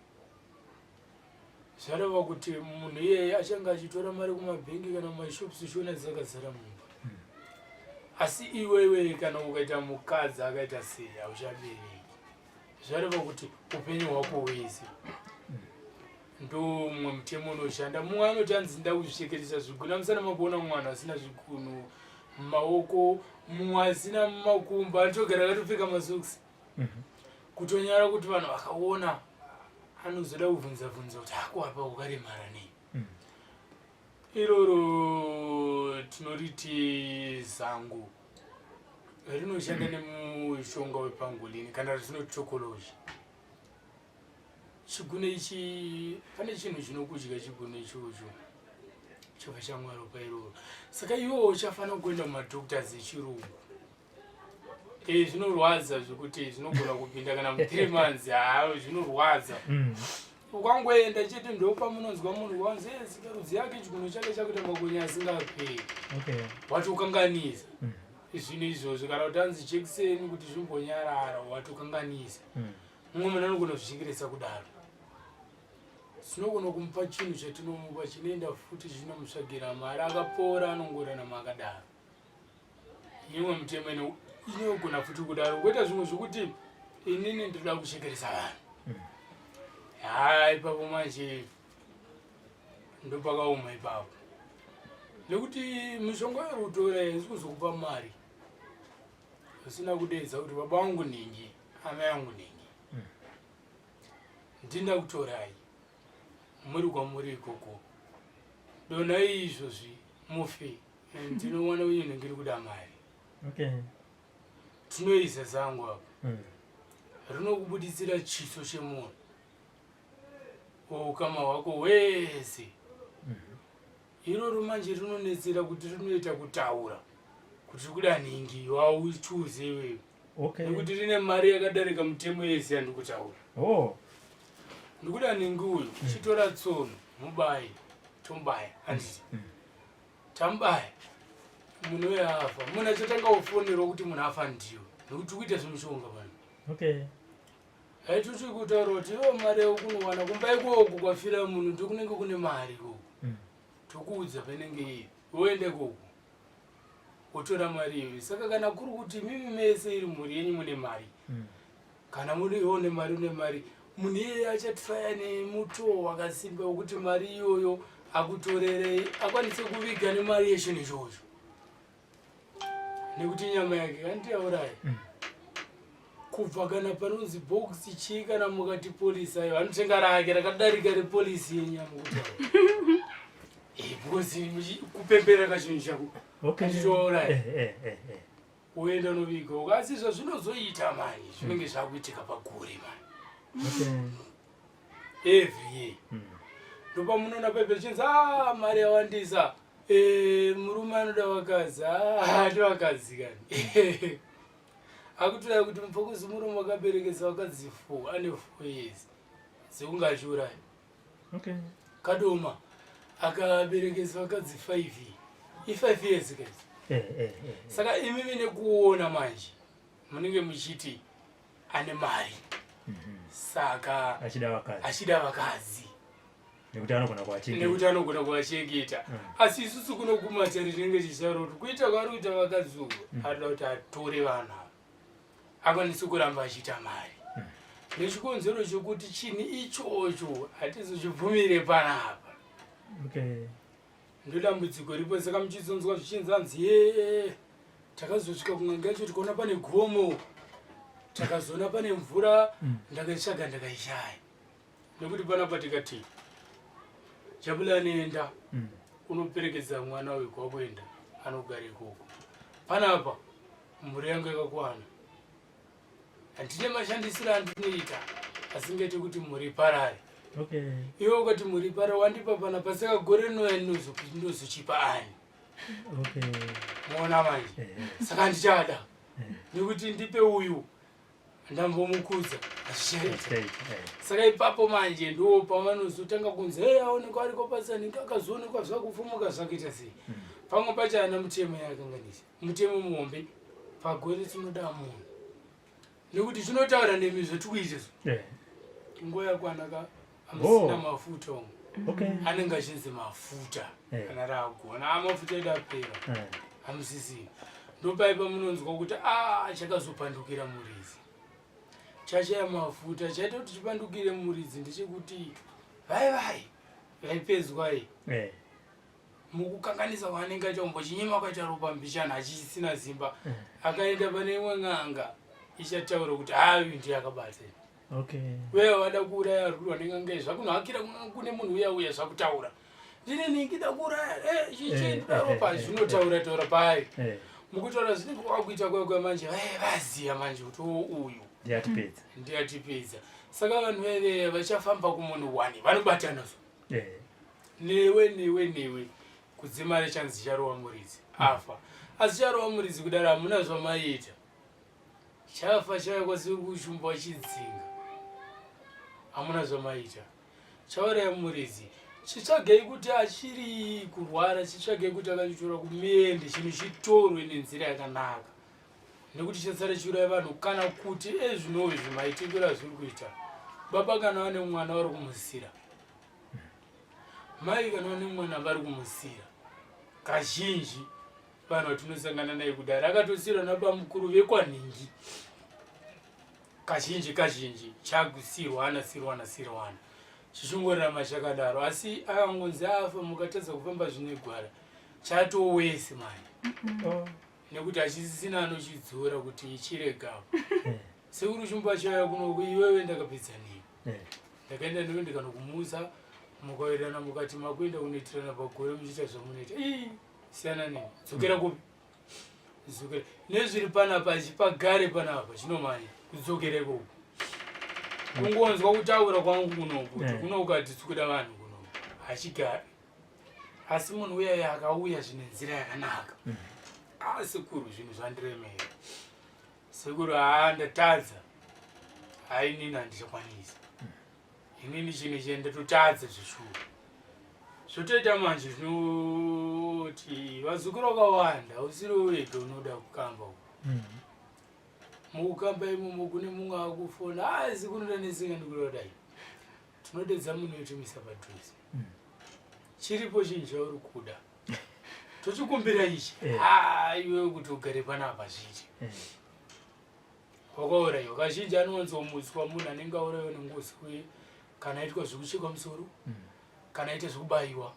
Zvareva kuti munhu iyeye achange achitora mari kumabhengi kana mumashops, uchiona dzakazara mumba, asi iwewe kana ukaita mukadzi akaita sei, hauchabereki. Zvareva kuti upenyu hwako hwese ndo mumwe mutemo unoshanda. Mumwe anoti anzi nda kuzvichekeresa zvigunu, amusana makuona mumwe anhu asina zvigunu mumaoko, mumwe asina mumakumbo, anotogara akatopfeka masokisi, kutonyara kuti vanhu vakaona anozoda kubvunza bvunza kuti ako apa ukaremara nei. Iroro tinoriti zangu rinoshanda nemushonga wepangolini kana ritinoti tokoloji. Chiguno ichi, pane chinhu chinokudya chiguno ichocho, chobva chamwa ropa iroro. Saka iwewo uchafanira kuenda kumadoctors echirungu. Zvinorwadza zvekuti zvinogona kupinda kana mu3 months. Ha, zvinorwadza. Ukangoenda chete, ndopamunonzwa munhu wanzi, "Eh, sikarudzi yake chiguno chake chakuita makonye asingaperi." Watokanganisa zvinhu izvozvo. Kana kuti anzi jekiseni kuti zvimbonyarara, watokanganisa. Mumwe munhu anogona kuzvichekeresa kudaro. Tinogona kumupa chinhu chatinomupa chinoenda futi chinomutsvagira mari, akapora, anongorarama akadaro. Imwe mutemo inogona futi kudaro. Kuita zvimwe zvokuti inini ndinoda kuchekeresa vanhu, ha, ipapo manje ndopakaoma ipapo, nekuti mishonga yauri kutora haisi kuzokupa mari usina kudeedza kuti baba vangu nhingi, amai vangu nhingi, ndinda kutorai muri kwamuri ikoko, donai izvozvi mufe, ndinowana uyu ndiri kuda mari. Tinoisa zangu apo, rinokubuditsira chiso chemunhu, ukama hwako hwese. Iroro manje rinonetsera kuti rinoita kutaura kuti kuda nhingi wauchuze iwewe, nekuti rine mari yakadarika mutemo yese yandikutaura. Ndikuda nhingi uyu, chitora tsono mubaye, tomubaya, handiti? Tamubaya, munhu uyo afa. Munhu achatanga kufonerwa kuti munhu afa ndiwe, nekuti kuita zvemushonga pano. Haituti kutaura kuti iwo mari yaukunowana kumba ikoko kwafira munhu, ndokunenge kune mari ikoko. Tokuudza penenge iri, woenda ikoko wotora mari iyoyo. Saka kana kuri kuti mimi mese iri mhuri yenyu mune mari, kana muri iwo une mari, une mari, munhu iyeye achatraya nemutoo wakasimba wekuti mari iyoyo akutorerei, akwanise kuviga nemari yechinhu ichocho, nekuti nyama yake kandiaurayi. Kubva kana panonzi box chii, kana mukati polisi ayo anotenga rake rakadarika repolisi yenyama kutaura, because kupemberera kachinhu chako achitouraya. Woenda unoviga uko, asi zvazvinozoita mani, zvinenge zvakuitika pagore mani, every year. Ndopamunoona pepe chinzi, "Ah, mari yawandisa." Murume anoda vakadzi, haadi vakadzi kani. Akutoya kuti mupfokuzi murume wakaberekesa vakadzi four, ane 4 years sekunge achiuraya. Kadoma akaberekesa vakadzi five, i5 years guys. Saka imimi nekuona manje munenge muchiti ane mari, saka achida vakadzi. Achida vakadzi. Nekuti anogona kuvachengeta. Nekuti anogona kuvachengeta. Asi isusu kunoguma chari tinenge tichitaura kuti kuita kwaari kuita vakadzi uku, anoda kuti atore vanhu ava akwanise kuramba achiita mari, nechikonzero chekuti chinhu ichocho hatizochibvumire panapa. Ndodambudziko ripo. Saka muchizonzwa zvichinzi anzi ye takazosvika kun'anga yacho, tikaona pane gomo, takazoona pane mvura, ndakaitsvaga ndakaishaya, nekuti panapa tikati Jabulani enda unoperekedza mwana uyu kwakuenda anogara ikoko, panapa mhuri yangu yakakwana. Handine mashandisiro andinoita asingaite kuti mhuri iparare. Okay. Iwe ukati mhuri iparare wandipa pana pasaka gore rinouya ndinozochipa ani? Okay. Muona manje. Saka handichada. Nekuti ndipe uyu ndambomukudza hazvichaita. Saka ipapo manje ndo pavanozotanga kunzi hey aonekwa ariko pasaningi akazoonekwa zvakufumuka zvakuita sei. Pamwe pacho haana mutemo yakanganisa. Mutemo muhombe pagore tinoda munhu. Nekuti tinotaura nemi zvatikuita izvo. Nguva yakwana ka amusina mafuta umu. Okay. Anenge achinzi mafuta kana raagona amafuta edu apera. Hamusisina. Ndopaipa munonzwa kuti a chakazopandukira muridzi. Chashaya mafuta chaita kuti chipandukire muridzi ndechekuti vai vai vaipedzwa iyi. Mukukanganisa kwaanenge aita kumbochinyima kwaita ropa mbichana achisina simba. Akaenda pane imwe n'anga ichataura kuti hayi ndiye akabata. Okay. Wewe wada kuuraya rurwa nen'anga izvi zvakunohakira kune munhu uya uya zvakutaura. Ndine ningi da kuuraya eh chichi ndoda ropa zvinotaura taura pai. Mukutaura zvinenge kwakuita kwaya kwaya manje vaziya manje kuti uyu ndiye atipedza. Ndiye atipedza. Saka vanhu veve vachafamba kumunhu one vanobatana so. Newe newe newe kudzimara chanzi charova muridzi afa. Asi charova muridzi kudaro hamuna zvamaiita. Chafa chauya kwasiri kushumba chidzinga. Hamuna zvamaita. Chauraya muridzi. Chitsvagei kuti achiri kurwara, chitsvagei kuti akachitora kumende, chinhu chitorwe nenzira yakanaka. Nekuti chasara chiuraya vanhu kana kuti ezvino izvi maitikiro azviri kuita. Baba kana vane mwana vari kumusira. Mai kana vane mwana vari kumusira. Kazhinji vanhu vatinosangana naye kudare akatosirwa nabamukuru vekwanhingi. Kazhinji kazhinji chakusirwana sirwana sirwana. Chichingorarama chakadaro asi akangonzi afa mukatadza kufamba zvine gwara chatowese manje. Nekuti hachisisina anochidzora kuti chiregapo. Sekuru Shumba chauya kuno iwewe ndakapedza newe. Ndakaenda newe ndikanokumutsa mukawirirana mukati makuenda kunoitirana pagore muchiita zvamunoita. Ii siyana newe. Dzokera kupi? Dzokera. Nezviri panapa chipagare panapa chinomanya kudzokera ikoko. Kungonzwa kutaura kwangu kunoku kuti kuno ukati tsukuda vanhu kuno hachigari. Asi munhu uya akauya zvine nzira yakanaka. Sekuru zvinhu zvandiremera. Sekuru haa ndatadza. Hai inini handichakwanisa. Inini chinhu ichi ndatotadza zveshuwa. Zvotoita manje zvinoti vazukuru vakawanda hausiri wega unoda kukamba uku. Mukukamba imomo kune mumwe akufona asi kunoda nesinga ndikuda kudai. Tinodedza munhu yotimisa padhuze. Chiripo chinhu chauri kuda. Tochikumbira ichi. Iwe kuti ugare panapa zviite. Wakaurayiwa. Kazhinji anowanzomutswa munhu anenge aurayiwa nengozi uye kana aitwa zvekuchekwa musoro, kana aita zvekubayiwa,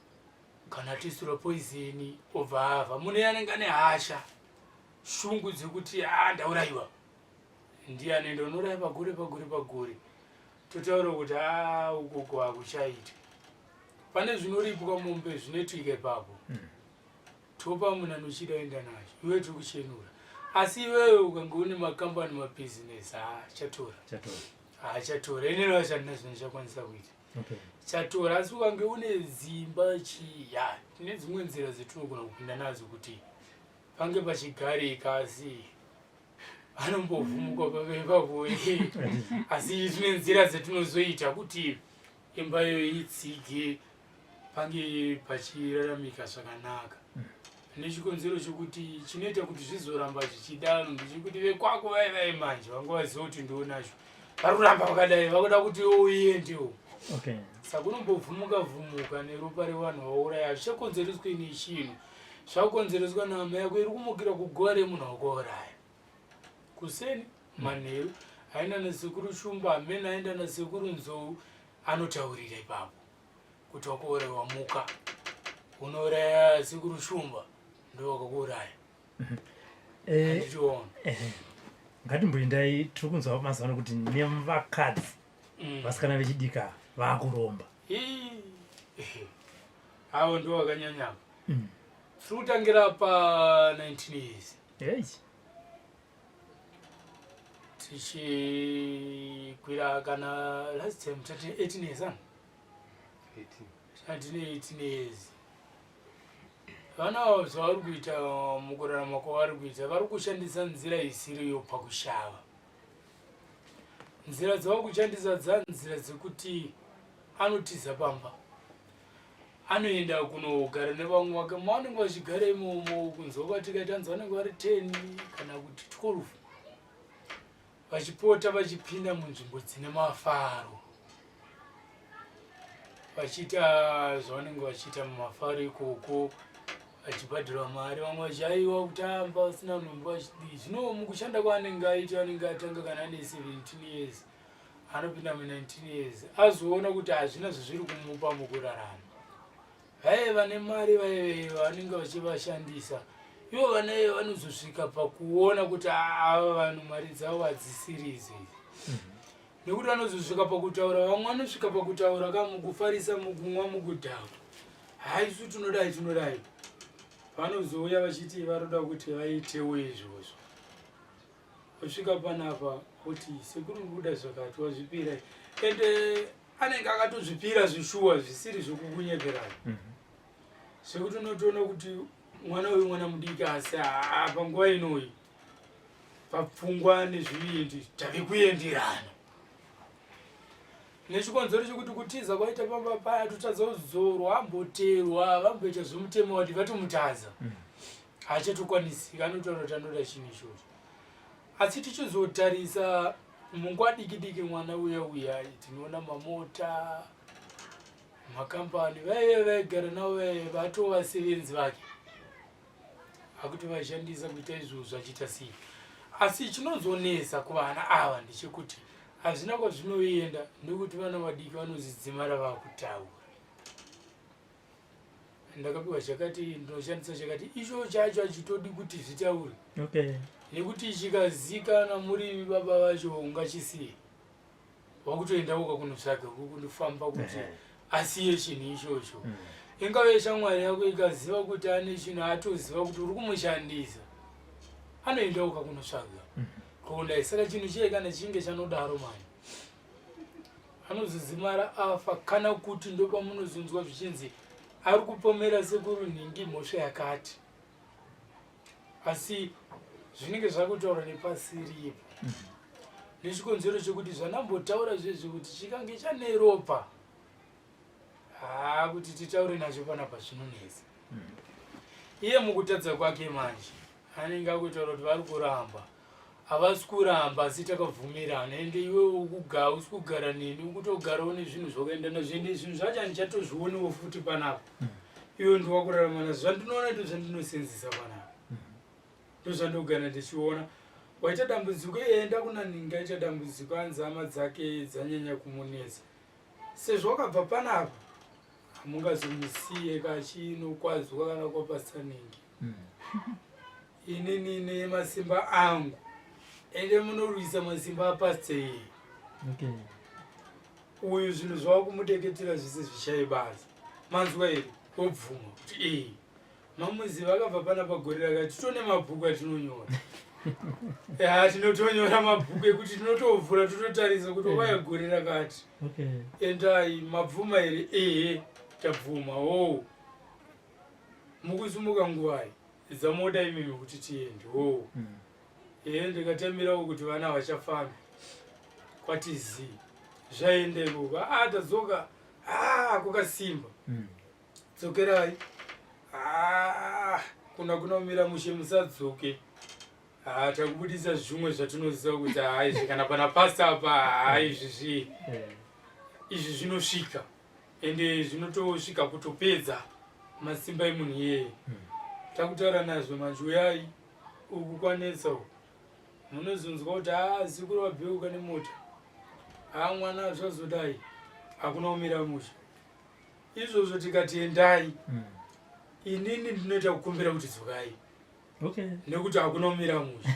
kana atisirwa poison obva afa. Munhu anenge ane hasha, shungu dzekuti ndaurayiwa. Ndiye anoenda unouraya pagore pagore pagore. Totaura kuti ukoko hakuchaiti. Pane zvinoripwa mombe zvinoitika ipapo. Topa munhu anochida oenda nacho. Iwe tiri kuchenura. Asi iwewe ukange une makambani mabhizinesi chatora. Chatora. Inini wacho handina zvinhu kuita. Chatora. Asi ukange une dzimba chiya tine dzimwe nzira dzetinogona kupinda nadzo kuti pange pachigarika asi vanombovhumuka pamberi papo. Asi tine nzira dzetinozoita kuti imba iyoyo itsige pange pachiraramika zvakanaka. Nechikonzero chekuti chinoita kuti zvizoramba zvichidaro ndechekuti vekwako vai vai manje vanga vaziva kuti ndionacho vari kuramba vakadai vakuda kuti uendewo. Saka unombovhumuka vhumuka neropa revanhu vauraya hazvichakonzereswi nechinhu. Zvakonzereswa nehama yako iri kumukira kuguva remunhu wakauraya. Kuseni manheru aenda nasekuru Shumba hamene aenda nasekuru Nzou anotaurira ipapo kuti wakauraiwa muka unouraya sekuru Shumba ndo wakakuuraya. Handichiona. Ngatimboendai tiri kunzwa mazuva ano kuti nevakadzi vasikana vechidika vakuromba. Avo ndo vakanyanya. Tiri kutangira pa 19 years. Tichikwira kana last time tati 18 years ani? 18. Tine 18 years. Vana ava zvavari kuita mukurarama kwavari kuita vari kushandisa nzira isiriyo pakushava. Nzira dzavari kushandisa dzanzira dzekuti anotiza pamba anoenda kunogara nevamwe vake mavanenge vachigara imomo kunzwa kwatikaita anzi vanenge vari 10 kana kuti 12 vachipota vachipinda munzvimbo dzine mafaro vachiita zvavanenge vachiita mumafaro ikoko vachibhadharwa mari vamwe vachiaiwa kutamba vasina nhumbu vachidii zvino mukushanda kwaanenge aita anenge atanga kana ane 17 years anopinda mu 19 years azoona kuti hazvina zvazviri kumupa mukurarama vaye vane mari vaye vanenge vachivashandisa ivo vana vanozosvika pakuona kuti ava vanhu mari dzavo hadzisiri idzo idzi mhm. nekuti vanozosvika pakutaura vamwe vanosvika pakutaura ka mukufarisa mukumwa mukudhakwa hai isu tinodai tinodai vanozouya vachiti varoda kuti vaitewo izvozvo osvika panapa oti sekuru ndikuda zvakati wazvipira ende anenge akatozvipira zvishuwa zvisiri zvekukunyeperai mhm. zvekuti unotoona kuti mwana uyu mwana mudiki asi haa panguva inoyi papfungwa nezvivindi tave kuenderana nechikonzero chekuti kutiza kwaita pamba paya totadza kudzorwa amboterwa vamboita zvemutemo wati vatomutadza mm. haachatokwanisika anotaura kuti anoda chinhu ichocho asi tichizotarisa munguva diki diki mwana uya uya tinoona mamota makambani vaive vaigara navo vaive vatova sevenzi vake akutovashandisa kuita izvozvo achiita sei asi chinozonetsa kuvana ava ndechekuti hazvina kwazvinoenda nekuti vana vadiki vanozidzimara vakutaura ndakapiwa chakati ndinoshandisa chakati icho chacho hachitodi kuti zvitaure okay. nekuti chikazikana muri baba vacho ungachisiye wakutoenda woga kunotsvaga kunofamba kuti asiye chinhu ichocho mm. ingave shamwari yako ikaziva kuti ane chinhu atoziva kuti uri kumushandisa anoenda woga kunotsvaga mm. kuundai saka chinhu chiye kana chinge chanodaro mani anozozimara afa kana kuti ndopamunozonzwa zvichinzi ari kupomera sekuru nhingi mhosva yakati asi zvinenge zvakutaura nepasiripo mhm. nechikonzero chekuti zvandambotaura zvezve kuti chikange chane ropa haa kuti titaure nacho panapa zvinonetsa mhm. iye mukutadza kwake manje anenge akutaura kuti vari kuramba havasi kuramba asi takabvumirana ende iwe ukuga usi kugara neni ukutogarawo nezvinhu zvakaenda nazvo ende zvinhu zvacho handichatozvionewo futi panapa mm. iwe ndiwakurarama nazvo zvandinoona ndo zvandinosenzesa panapa mm. ndozvandogara ndichiona waita dambudziko enda kuna ninga aita dambudziko anzi hama dzake dzanyanya kumunetsa sezvo wakabva panapa hamungazomusiye kachinokwazwa kana kwapasaningi mm. Inini nemasimba angu ende munorwisa masimba apastor iyi okay. Uyu zvinhu zvawakumuteketera zvese zvishaye basa manzwa here wobvuma kuti ee mamuziva akabva pana pagore rakati titone mabhuku atinonyora ya tinotonyora mabhuku ekuti tinotovhura tototarisa kuti waya gore rakati okay. Endai mabvuma here ehe tabvuma o mukusumuka nguvai dzamoda imimi kuti tiende wo mm. ee ndikatamirawo kuti vana vachafambi kwati zii zvaenda ikoko aa tadzoka aa kukasimba mm. dzokerai aa kuna kunomira mushe musadzoke haa takubudisa zvimwe zvatinoziva kuti haa izvi kana pana pasta apa haa izvi zvii eh. izvi zvinosvika ende zvinotosvika kutopedza masimba emunhu iyeye hmm. takutaura nazvo manje uyai uku kwanetsa uku munozonzwa kuti haa zikuru vabheuka nemota haa mwana zvazodai hakuna kumira musha izvozvo tikati endai hmm. inini ndinoita kukumbira kuti dzokai okay. nekuti hakuna kumira musha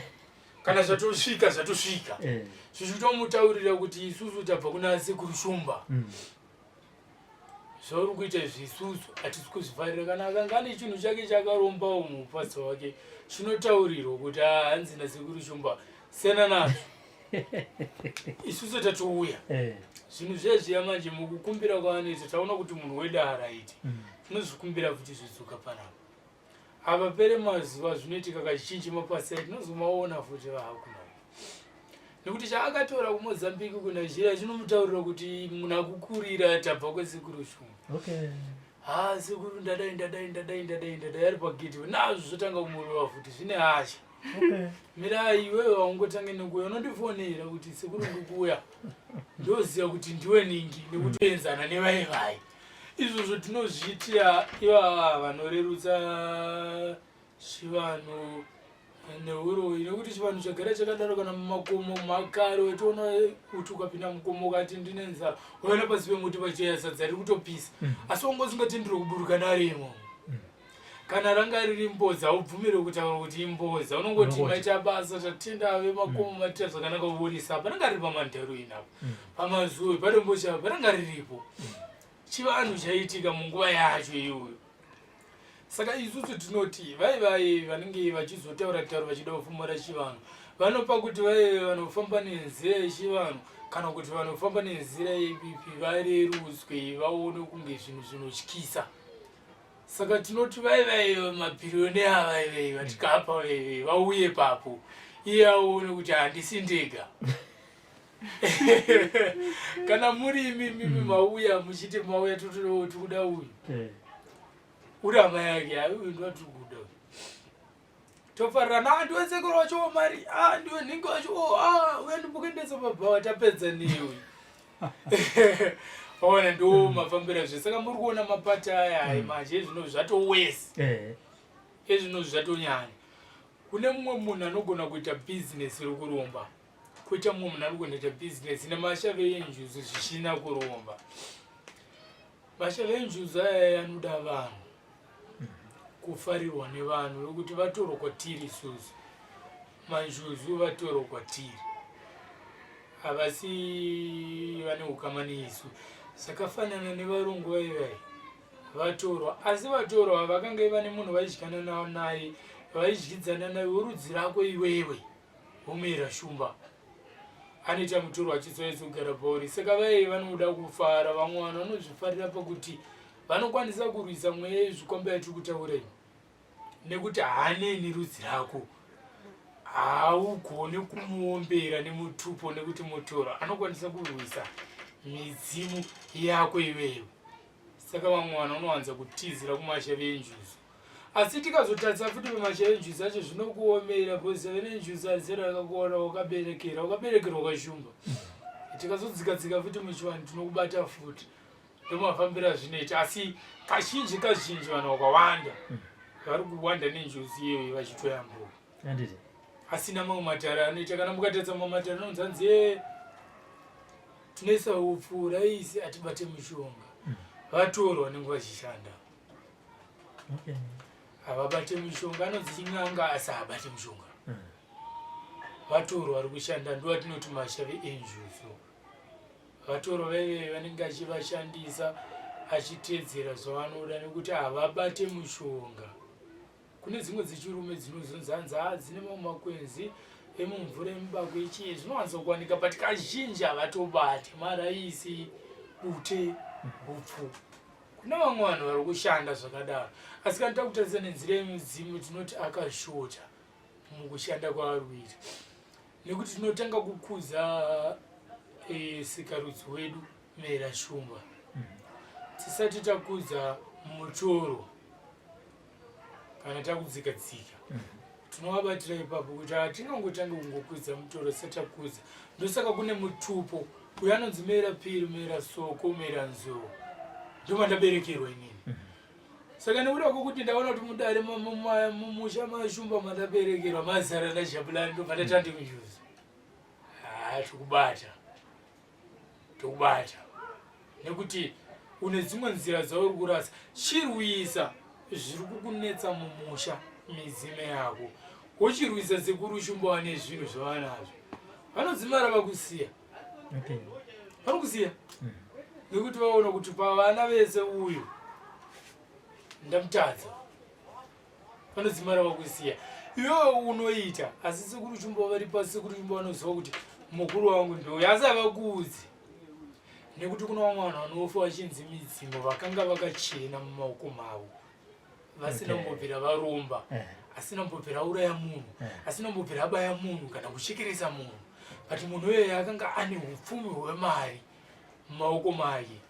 kana zvatosvika zvatosvika eh. zvichitomutaurira kuti isusu tabva kuna sekuru shumba mm. zvauri kuita izvi isusu hatisi kuzvifarira kana akanga ane chinhu chake chakarombawo mupasi wake chinotaurirwa kuti ah, hanzi nasekuru shumba siyana nazvo. Isusu tatouya. Eh. Zvinhu zvezviya manje mukukumbira kwavanoita taona kuti munhu wedu haaraiti. Tinozvikumbira futi zvidzoka panapa. Havapere mazuva zvinoitika kazhinji mapasi ayo tinozomaona futi vaakuna. Nekuti chaakatora kuMozambique kuNigeria chinomutaurira kuti munhu akukurira tabva kwesekuru Shumba. Okay. Ha sekuru ndadai ndadai ndadai ndadai ndadai ari pagedhi nazvo zvotanga kumurova futi zvine hasha. Okay. Mirai iwewe haungotange nekuuya unondifonera kuti sekuru ndikuuya ndoziva kuti ndiwe ningi nekutoenzana nevai vai. Izvozvo tinozviitira ivava vanorerutsa chivanhu neuroyi nekuti chivanhu chagara chakadaro kana mumakomo makare waitoona kuti ukapinda mukomo ukati ndine nzara waona pasi pemuti pachiya sadza riri kutopisa mm. asi wanga usingatenderwe kuburuka naro imomo mm. kana ranga riri mbodza haubvumire kutaura kuti imbodza unongoti maita basa tatenda vemakomo mm. maita zvakanaka kuburisa apa ranga riri pamandaruini apa pamazuwe padomboshava ranga riripo chivanhu chaiitika munguva yacho iyoyo Saka isusu tinoti vai vaye vanenge vachizotaura taura vachida kufumura chivanhu vanopa kuti vaye vanofamba nenzira yechivanhu kana kuti vanofamba nenzira yebipi varerutswe vaone kunge zvinhu zvinotyisa. Saka tinoti vai vaye mabhiriyonea vai vai vatikapa vai vai vauye papo iye aone kuti handisi ndega. Kana muri imi mimi mauya muchiti mauya totikuda uyu. Eh. Uri hama yake hayi uyu ndiwa tiri kuda uyu. Tofarirana ah ndiwe sekuru wacho mari ah ndiwe nhingi wacho oh ah uya ndimbokuendesa pabhawa tapedza newe uyu. Waona ndo mafambiro azvo saka muri kuona mapati aya ayi manje ezvino zvatowesi. Eh. Ezvino zvatonyanya. Kune mumwe munhu anogona kuita business rekuromba. Koita mumwe munhu anogona kuita business nemashave enjuzu zvisina kuromba. Mashave enjuzu aya anoda vanhu kufarirwa nevanhu vekuti vatorwa kwatiri isusu manjuzu vatorwa kwatiri havasi vane ukama nesu zvakafanana nevarungu vaivai vatorwa asi vatorwa vakange vane munhu vaidyana naye vaidyidzana naye worudzi rako iwewe Homera Shumba anoita mutorwa achizouya kugara pauri saka vaye vanoda kufara vamwe vanhu vanozvifarira pakuti vanokwanisa kurwisa mweya yezvikwambo yatiri kutaura iyi nekuti haaneni rudzi rako haugoni kumuombera nemutupo nekuti mutorwa anokwanisa kurwisa midzimu yako iwewe saka vamwe vanhu vanowanza kutizira kumashavi enjuzu Asi tikazotarisa futi pamachallenges acho zvinokuomera because vane azera rakakuona wakaberekera wakaberekerwa kwashumba tikazodzika dzika futi muchivanhu tinokubata futi ndomafambiro azvinoita asi kazhinji kazhinji vanhu vakawanda vari kuwanda nenjuzi iyoyo vachitoyambuka Handiti. Asina mamwe matare anoita kana mukatarisa mamwe matare anonzi hanzi "Eh, tinoisa upfu raisi atibate mishonga vatorwa vanenge vachishanda Okay. Havabate mishonga anonzi chin'anga asi haabate mishonga. Vatorwa vari kushanda ndovatinoti mashavi enjuzu. Vatorwa vaive vanenge achivashandisa achiteedzera zvavanoda nekuti havabate mushonga. Kune dzimwe dzechirume dzinozonzi hanzi haa dzine mamwe makwenzi emumvura emubako echii zvinowanzokuwanika but kazhinji havatobate maraisi, bute, hupfu. Kune vamwe vanhu vari kushanda zvakadaro asi kana takutarisa nenzira yemidzimu tinoti akashota mukushanda kwaari kuita nekuti tinotanga kukuza e, sikarudzi wedu mera shumba tisati takuza mutoro kana takudzika dzika tinovabatira ipapo kuti hatingangotange kungokwidza mutoro setakudza ndosaka kune mutupo uyo anonzi mera piri mera soko mera nzou ndomandaberekerwa inini saka nekuda kwokuti ndaona kuti mudare mumusha mashumba mandaberekerwa mazara najabulani ndobva ndatandi kunjuzi haa tikubata tokubata nekuti une dzimwe nzira dzauri kurasa chirwisa zviri kukunetsa mumusha mizime yako wochirwisa sekuru shumba wane zvinhu zvavanazvo vanodzimara vakusiya Okay. Vanokusiya nekuti vaona kuti pavana vese uyu ndamutadza vanodzimara vakusiya iwewe unoita asi sekuru chumba vari pasi sekuru chumba vanoziva kuti Mukuru wangu ndouyo asi havakuudzi nekuti kuna vamwe vanhu vanofa vachinzi midzimu vakanga vakachena mumaoko mavo vasina kumbobvira varomba eh. asina kumbobvira auraya munhu eh. asina kumbobvira abaya munhu kana kuchekeresa munhu but munhu iyeye akanga ane upfumi hwemari mumaoko make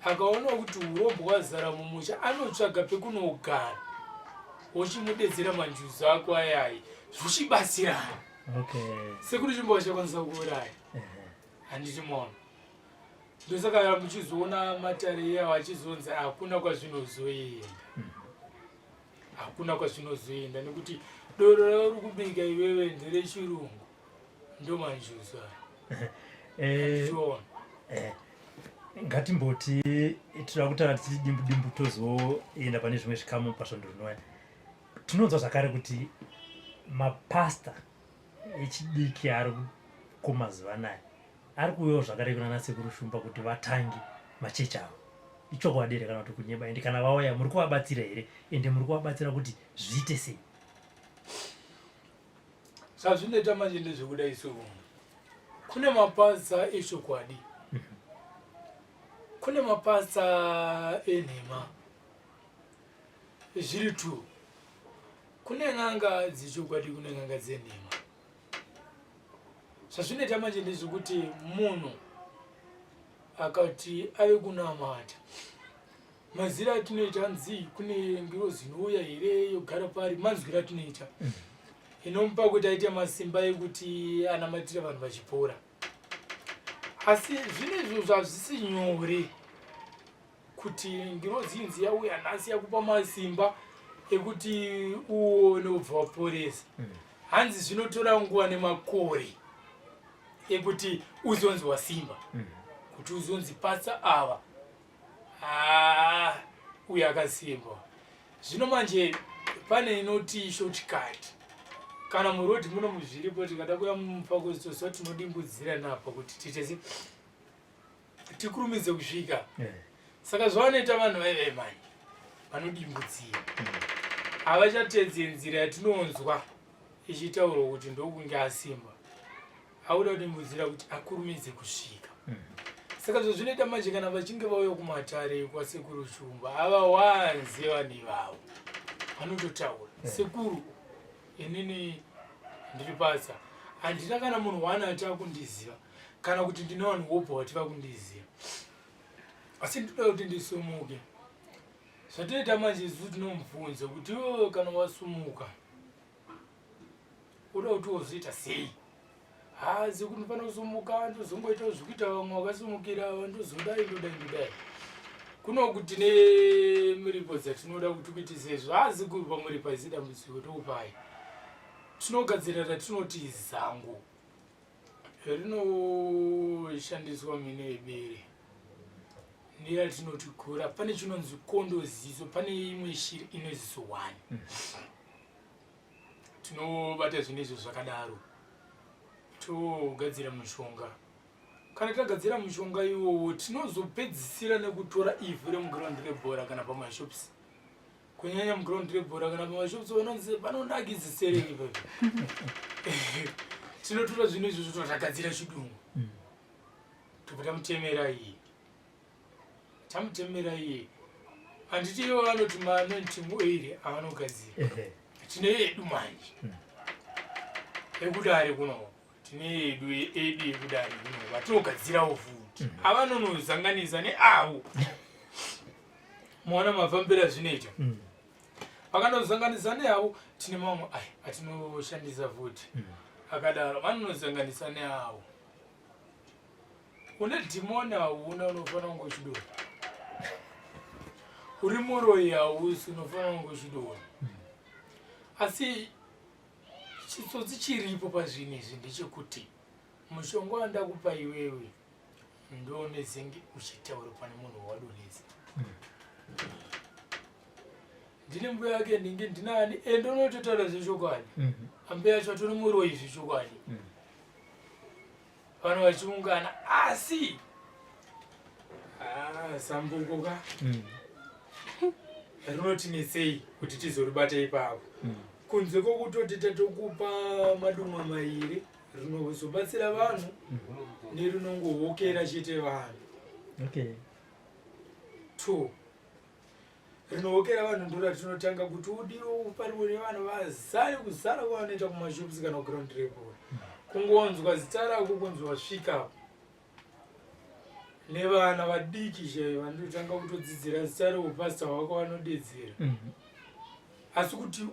akaona kuti urombo hwazara mumusha anotsvaga pekunogara wochimudedzera manjuzu ako ayayi zvichibatsirana okay. sekuru chimbo vachakwanisa kuuraya handiti maona ndosaka muchizoona matare iyawo achizonzi hakuna kwazvinozoenda hakuna kwazvinozoenda nekuti doro rauri kubika iwewe nderechirungu ndomanjuzu aya eh, eh, ngatimboti tinoda kutaura tichiti dimbu dimbu tozoenda pane zvimwe zvikamu pasvondo rinouya tinonzwa zvakare kuti mapasta echidiki ari kumazuva anaya ari kuuyawo zvakare kuna nasekuru shumba kuti vatange machechi avo ichokwadi here kana kuti kunyeba ende kana vauya muri kuvabatsira here ende muri kuvabatsira kuti zviite sei Zvazvinoita manje ndezvekuda isu kune mapasa echokwadi kune mapasa enhema zviri two kune n'anga dzechokwadi kune n'anga dzenhema zvazvinoita manje ndezvekuti munhu akati ave kunamata Mazira atinoita hanzi kune ngirozi inouya here yogara pari manzwiro atinoita mm. inomupa kuti aite masimba ekuti anamatire vanhu vachipora asi zvino izvozvo hazvisi nyore kuti ngirozi inzi yauya nhasi yakupa masimba ekuti uone ubva waporesa mm. hanzi zvinotora nguva nemakore ekuti uzonzi wasimba mm. kuti uzonzi patsa ava Ah, uyu akasimba. Zvino manje pane inoti shortcut. Kana muroad muno muzviripo tikada kuya mumupako toziva tinodimbudzira napa kuti tiite se tikurumidze kusvika. Yeah. Saka zvavanoita vanhu vaive manje vanodimbudzira. Havachatedze nzira yatinonzwa ichitaurwa kuti ndokunge asimba. Auda kudimbudzira kuti akurumidze kusvika. Mm. Saka zvazvinoita manje kana vachinge vauya kumatare kwasekuru Shumba havawanze vanhu ivavo vanototaura yeah. Sekuru inini ndiri pasa handina kana munhu one ati akundiziva kana kuti ndine vanhu wobva vati vakundiziva asi ndinoda kuti ndisumuke zvatinoita manje isu tinomubvunza kuti iwewe kana wasumuka uda kuti wozoita sei hazi kuti ndinofanira kusumuka ndozongoita zvikuita vamwe vakasumukira ava ndozodai ndodai ndodai kunoku tine miripo dzatinoda kuti kuite sezvo hazi kuri pamuripo haisi dambudziko tokupai tinogadzira ratinoti zango rinoshandiswa mhino yebere neratinoti gora pane chinonzi kondo ziso pane imwe shiri ine ziso one mm. Tinobata zvinhu izvo zvakadaro togadzira mushonga. Kana tagadzira mushonga iwowo tinozopedzisira nekutora ivhu remuground rebhora kana pamashops. Kunyanya muground rebhora kana pamashops vanonzi panonakidza sereki papi. Tinotora zvinhu izvozvo totagadzira chidungu. Mm. Tobva tamutemera iyi. Tamutemera iye. Handiti ivo vanoti maanointing oil avanogadzira. Tine yedu manje. Hmm. Ekudare kuno. Tine yedu edu yekudare kuno. Vatinogadzirawo futi. Hmm. Avanonozanganisa neavo. Muona mafambiro azvinoita. Hmm. Vakanozanganisa neavo tine mamwe aya atinoshandisa futi. Akadaro vanonozanganisa neavo. Une dhimoni hauna unofanira kunge uchidonha. Uri muroyi hausi unofanira kunge uchidonha. Asi chitsotsi chiripo pazvinhu izvi ndechekuti mushonga wandakupa iwewe ndounezenge uchitaura pane munhu wawadonhedza. Ndine mbuya yake ndinge ndinani ende unototaura zvechokwadi. Ambuya yacho atori muroyi zvechokwadi. Vanhu vachiungana asi ah, sambuko ka mm. rinotinetsei kuti tizoribata ipapo mm. kunze kwokutoti tatokupa madumwa mairi Rinozobatsira vanhu nerinongohokera chete vanhu. Okay. Two. Rinohokera vanhu ndoratinotanga kuti udiwe upariwe nevanhu vazare kuzara kwavanoita kumashops kana kuground rebhora. Kungonzwa zita rako kunzi wasvika nevana vadiki chaivo vanotanga kutodzidzira zita reupastor wako vanodedzera. Asi kuti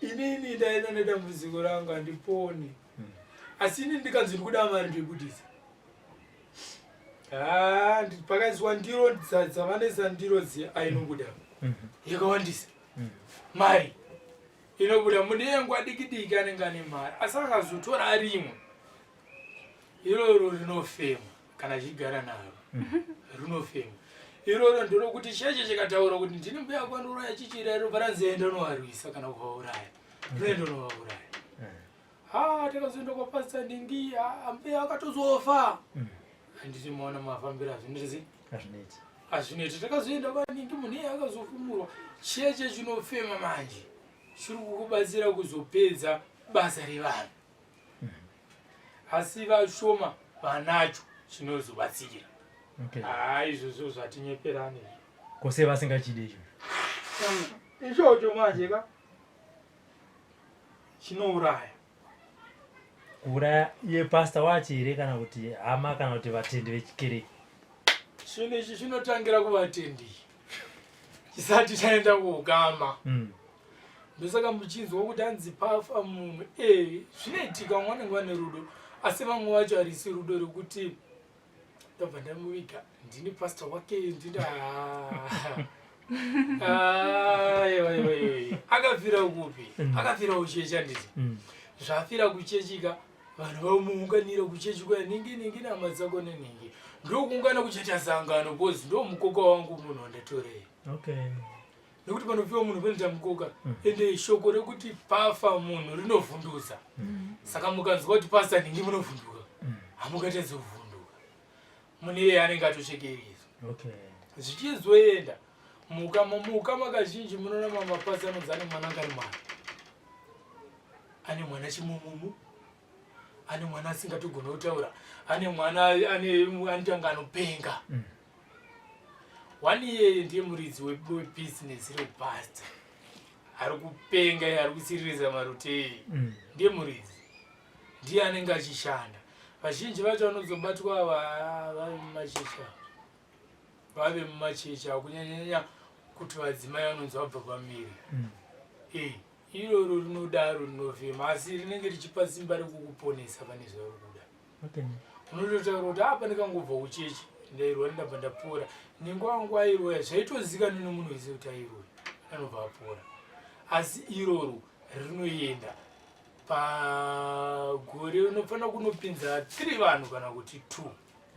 inini ndaenda nedambudziko rangu handiponi. Asi ini ndikanzi ndikuda mari ndoibudisa. Ah, pakaiswa ndiro dzavanoisa ndiro dziya ainobuda yakawandisa mari inobuda munengwa diki diki anenge ane mari asi akazotora arimwe iroro rinofema kana achigara naro rinofema iroro ndorokuti cheche chikataura kuti ndini mbuya kwanduraya chichira iro paranzi enda unovarwisa kana kuvauraya rinoenda unovauraya. Ha, takazoenda kwapastor Ningi, ambuya akatozofa. Handiti maona mafambiro azvinoita. Hazvinoiti. Hazvinoiti. Takazoenda kwaNingi, munhu iye akazofumurwa. Cheche chinofema manje chiri kukubatsira kuzopedza basa revanhu. Asi vashoma vanacho chinozobatsira. Okay. Ha, izvozvo zvatinyeperane izvo. Kose vasingachide izvozvo. Ichocho manje ka chinouraya. Kuuraya iye pastor wacho here kana kuti hama kana kuti vatendi vechikereke? Chinhu ichi chinotangira kuvatendi chisati chaenda kuukama. Ndosaka muchinzwa kuti hanzi pafa munhu zvinoitika, vamwe vanenge vane rudo, asi vamwe vacho harisi rudo rekuti ndabva ndamuviga ndini pastor wake ndini. Akafira kupi? Akafira kuchechi handiti? Zvafira kuchechika vanhu vamuunganira kuchechi kuya ningi ningi nehama dzako neningi ndokuungana kuchaita sangano because ndo mukoka wangu munhu wandatorei. Nekuti panofiwa munhu panoita mukoka. Ende shoko rekuti pafa munhu rinovhundusa. Saka mukanzwa kuti pastor ningi munovhunduka. Hamungatadzi kuvhunduka. Munhu iyeye anenge atochekeresa. Zvichizoenda mukama mukama kazhinji munoona mamapasi anonzi ane mwana akaremara, ane mwana chimumumu, ane mwana asingatogona kutaura, ane mwana anotanga anopenga. One iyeye ndiye muridzi webhizinesi reupasta ari kupenga, ari kutsiririsa marutei. Ndiye muridzi, ndiye anenge achishanda. Vazhinji vacho vanozobatwa vave mumachechi, vave mumachechi, kunyanyanyanya kuti vadzimai vanonzi vabva pamiri. Iroro rinodaro rinovhema, asi rinenge richipa simba rekukuponesa pane zvauri kuda. Unototaura kuti apa ndikangobva kuchechi ndairwara ndabva ndapora, nenguva wangu airoya zvaitozikanwa nemunhu wese kuti airoya anobva apora. Asi iroro rinoenda pagore unofanira kunopinza 3 vanhu kana kuti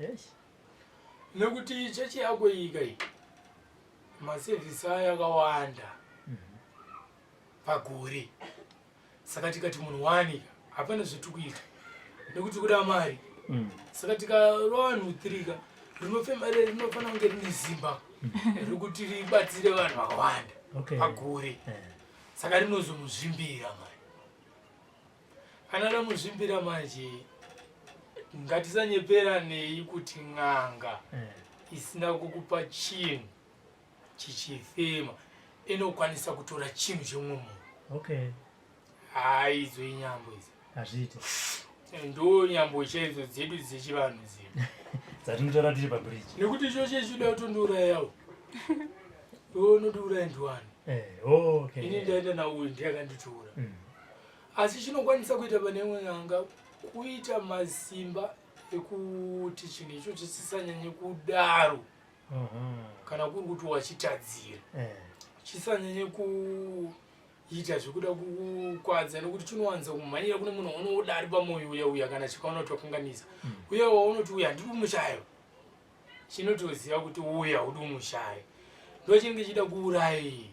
2. Nekuti chechi yako iyi kai masevhisi ayo akawanda pagore, saka tikati munhu wani hapana zvetikuita nekuti kuda mari. Saka tikarova vanhu 3 ka rinofema rinofanira kunge rine simba rekuti ribatsire vanhu vakawanda pagore. Saka rinozomuzvimbira mari. Kana ramuzvimbira manje, ngatisanyeperanei kuti n'anga isina kukupa chinhu chichifema inokwanisa kutora chinhu chemumwe munhu. Hai, idzo inyambo idzi. Hazviiti. Ndo nyambo chaidzo dzedu dzechivanhu dzedu dzatinotaura tiri pabridge. Nekuti icho chechida kutondiurayawo, iwe unondiuraya ndiwani? Ini ndaenda nauyu ndiye akanditora. Asi chinokwanisa kuita pane imwe n'anga kuita masimba ekuti chinhu ichocho chisanyanye kudaro. Kana kuri kuti wachitadzira, chisanyanye kuita zvekuda kukwadza, nekuti chinowanza kumhanyira kune munhu waunoda ari pamwoyo uya uya. Kana chikaona kuti wakanganisa, uye waunoti uya handidi kumushaya, chinotoziva kuti uya udi kumushaya, ndo chinenge chida kuurayei.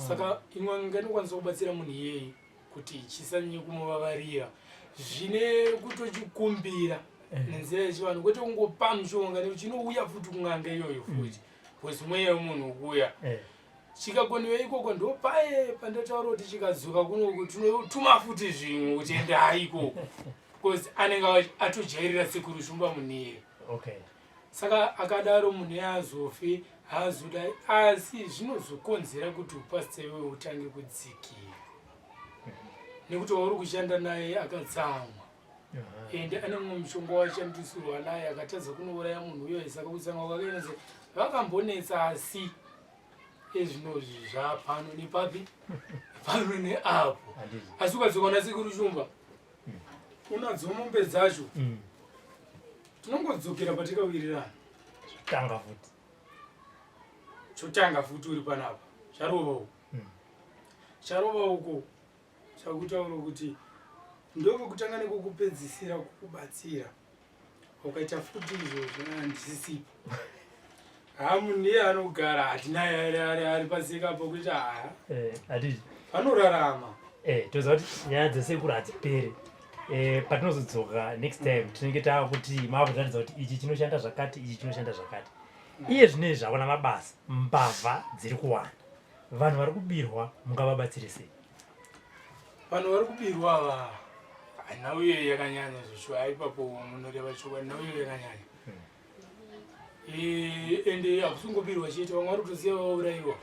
Saka imwe n'anga inokwanisa kubatsira munhu iyeye kuti chisanyanye kumuvavarira zvine kutochikumbira nenzira yechivanhu, kwete kungopa mushonga nekuti chinouya futi kun'anga iyoyo futi because mweya wemunhu ukuya. Chikakoniwa ikoko ndo paye pandataura kuti chikadzoka kunoku tinotuma futi zvimwe kuti endai ikoko. Because anenge atojairira sekuru Shumba munhu Okay. Saka akadaro munhu yaazofi haazodai, asi zvinozokonzera kuti upasita iwewe utange kudzikira nekuti wauri kushanda naye akatsamwa ende ane mumwe mushonga washandisirwa naye akatadza kunouraya munhu uyo. Saka kutsamwa kwake vakambonetsa, asi ezvinozvi zvapano nepapi pano neapo. Asi ukadzoka nasekuru Shumba unadzo mombe dzacho, tinongodzokera patikawirirana. Tanga futi. Chotanga futi uri panapa, charova uko, charova uko, chakutaura kuti ndokekutanga nekukupedzisira kukubatsira. Ukaita futi izvozvo, handisisipo. Ha, munhu iye anogara hatinaye ari pasika apo kuita ha. Hatiti vanorarama. Toziva kuti nyaya dzesekuru hadziperi. Patinozodzoka next time tinenge taakuti maakuratidza kuti ichi chinoshanda zvakati, ichi chinoshanda zvakati. Iye zvinezvi hakuna mabasa, mbavha dziri kuwanda, vanhu vari kubirwa, mungavabatsire sei? Vanhu vari kubirwa ava, nhau iyoyo yakanyanya zveshuwa. Ipapo munoreva chokwadi, nhau iyoyo yakanyanya. Ende hakusingobirwa chete, vamwe vari kutosiya vaurayiwa,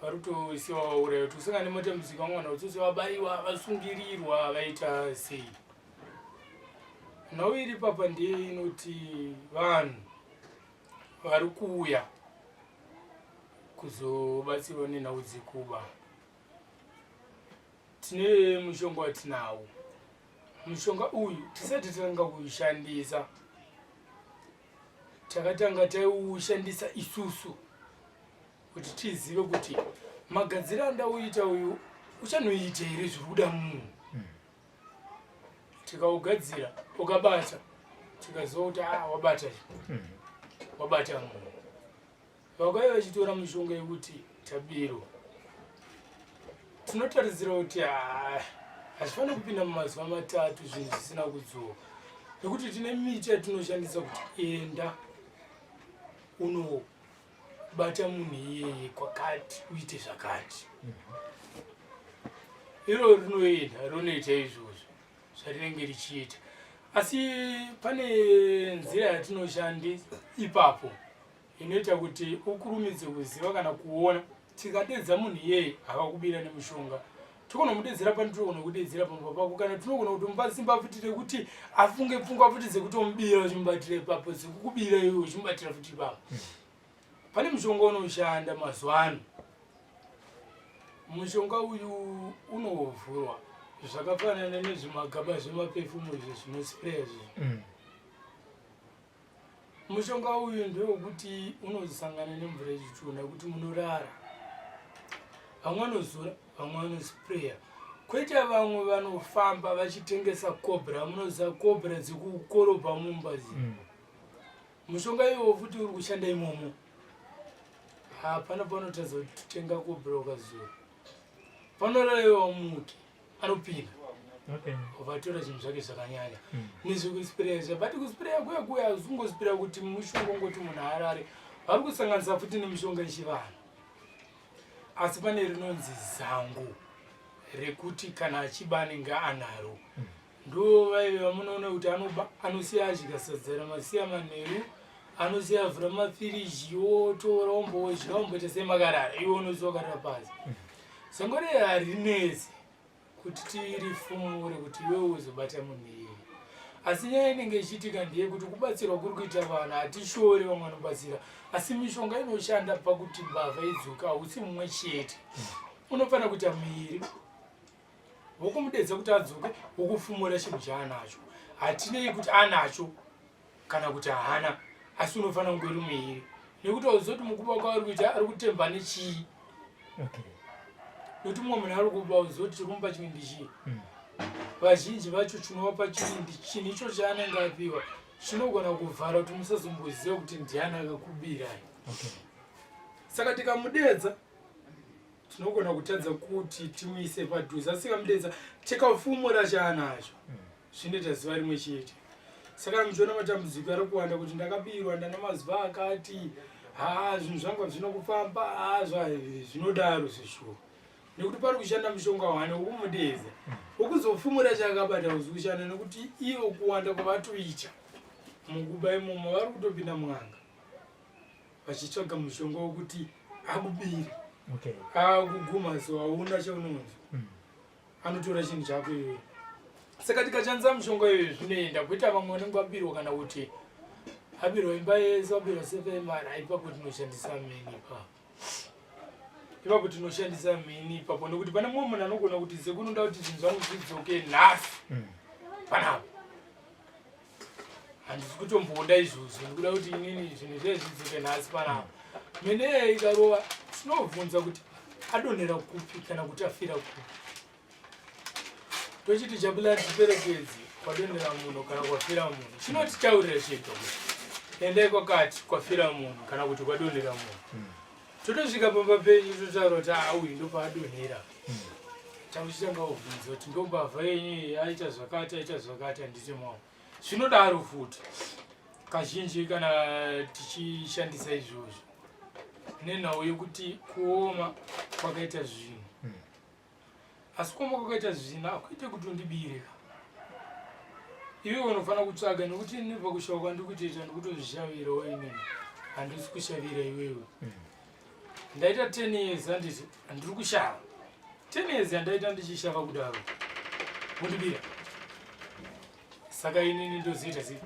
vari kutosiya vaurayiwa. Tikusangana nematambudziko, vamwe vanhu vatosiya vabayiwa, vasungirirwa, vaita sei. Nhau iri papa ndiye inoti vanhu vari kuuya kuzobatsirwa nenhau dzekuba, tine mushonga watinawo. Mushonga uyu tisati tatanga kuushandisa, takatanga taiushandisa isusu kuti tizive kuti magadziro andauita uyu uchanoita here zviri kuda munhu. Tikaugadzira ukabata, tikaziva kuti a wabata, wabata munhu. Vakauya vachitora mishonga yekuti tabirwa, tinotarisira kuti hazvifaniri kupinda mumazuva 3 zvinhu zvisina kudzoka, nekuti tine miti yatinoshandisa kuti enda unobata munhu iyeye kwakati, uite zvakati. Iro rinoenda rinoita izvozvo zvarinenge richiita, asi pane nzira yatinoshandisa ipapo inoita kuti ukurumidze kuziva kana kuona. Tikadedza munhu iyeye akakubira nemushonga, togona kumudedzera pano, tinogona kudedzera pamba pako, kana tinogona kutomupa simba futi rekuti afunge pfungwa futi dzekutomubira, uchimubatira ipapo, dzekukubira iwe uchimubatira futi ipapo. Pane mushonga unoshanda mazuva ano. Mushonga uyu unovhurwa zvakafanana nezvimagaba zvemapefumu izvi zvinospreya izvi. Mushonga uyu ndewekuti unozosangana nemvura yechitunha kuti munorara. Vamwe vanozora, vamwe vanospreya, kwoita vamwe vanofamba vachitengesa cobra. Munoziva cobra dzekukorobha mumba dzi. Mushonga iwowo futi uri kushanda imomo. Hapana panotadza kutenga cobra ukazora, panorara iwe wamuke, anopinda, vatora zvinhu zvake zvakanyanya. Nezvekuspreya zva, but kuspreya kuya kuya hazungospreya kuti mushonga ungoti munhu arare. Vari kusanganisa futi nemishonga yechivanhu, asi pane rinonzi zangu rekuti kana achiba anenge anaro. Ndo vaive vamunoona kuti anoba, anosiya adya sadza ramasiya manheru, anosiya avhura mafiriji, wotora wombodya, womboita semakarara, iwe unosiya wakarara pasi. Zango rei harinetsi kuti tirifumure kuti iwewe uzobata munhu iyeye, asi nyaya inenge ichiitika ndeyekuti kubatsirwa kuri kuita vanhu, hatishori vamwe vanobatsira, asi mishonga inoshanda pakuti mbavha idzoka hausi mumwe chete, unofanira kuita miviri, wokumudedza kuti adzoke, wokufumura chinhu chaanacho. Hatinei kuti anacho kana kuti haana, asi unofanira kunge uri muviri, nekuti hauzoti mukuba kwaari kuita ari kutemba nechii, nekuti mumwe munhu ari kuba uzoti chikumupa chivindi chii. Vazhinji vacho chinovapa chivindi chinhu icho chaanenge apiwa chinogona kuvhara kuti musazomboziva kuti ndiani akakubirai. Saka tikamudedza tinogona kutadza kuti timuise padhuze, asi tikamudedza tikafumura chaanacho, zvinoita zuva rimwe chete. Saka muchiona matambudziko ari kuwanda kuti ndakabirwa, ndana mazuva akati, ha, zvinhu zvangu hazvina kufamba, ha, zvinodaro zveshuwa. Nekuti pari kushanda mushonga wani wekumudeedza. Wekuzofumura chaakabata uzi kushanda nekuti ivo kuwanda kwavatoita mukuba imomo vari kutopinda mun'anga vachitsvaga mushonga wekuti akubire. Okay. Akuguma so hauna chaunonzwa. Anotora chinhu chako iyoyo. Saka tikashandisa mushonga iyoyo zvinoenda kuita vamwe vanenge vabirwa kana kuti abirwa imba yese, abirwa sefa yemari, ipapo tinoshandisa mheni ipapo. Ipapo tinoshandisa mheni ipapo nekuti pane mumwe munhu anogona kuti sekuru ndoda kuti zvinhu zvangu zvidzoke nhasi. Panapa. Handisi kutomboda izvozvo, ndikuda kuti inini zvinhu zviye zvidzoke nhasi panapa. Mheni iyoyo ikarova tinobvunza kuti adonhera kupi kana kuti afira kupi. Tochiti Jabulani tiperekedze kwadonhera munhu kana kwafira munhu. Chinotichaurira chega kuti endai kwakati kwafira munhu kana kuti kwadonhera munhu. Totosvika pamba penyu totaura kuti aa uyu ndopaadonhera. Takuchitanga kubvunza kuti ndombavha yenyu iyi aita zvakati aita zvakati handiti mwawo. Zvinodaro futi kazhinji kana tichishandisa izvozvo nenhau yekuti kuoma kwakaita zvinhu. Asi kuoma kwakaita zvinhu hakuite kuti undibire ka. Iwe unofanira kutsvaga nekuti ini pakushava kwandiri kutoita ndikutozvishavirawo inini. Handisi kushavira iwewe. Ndaita 10 years handiti handiri kushava. 10 years yandaita ndichishava kudaro. Undibira. Saka inini ndozoita sei?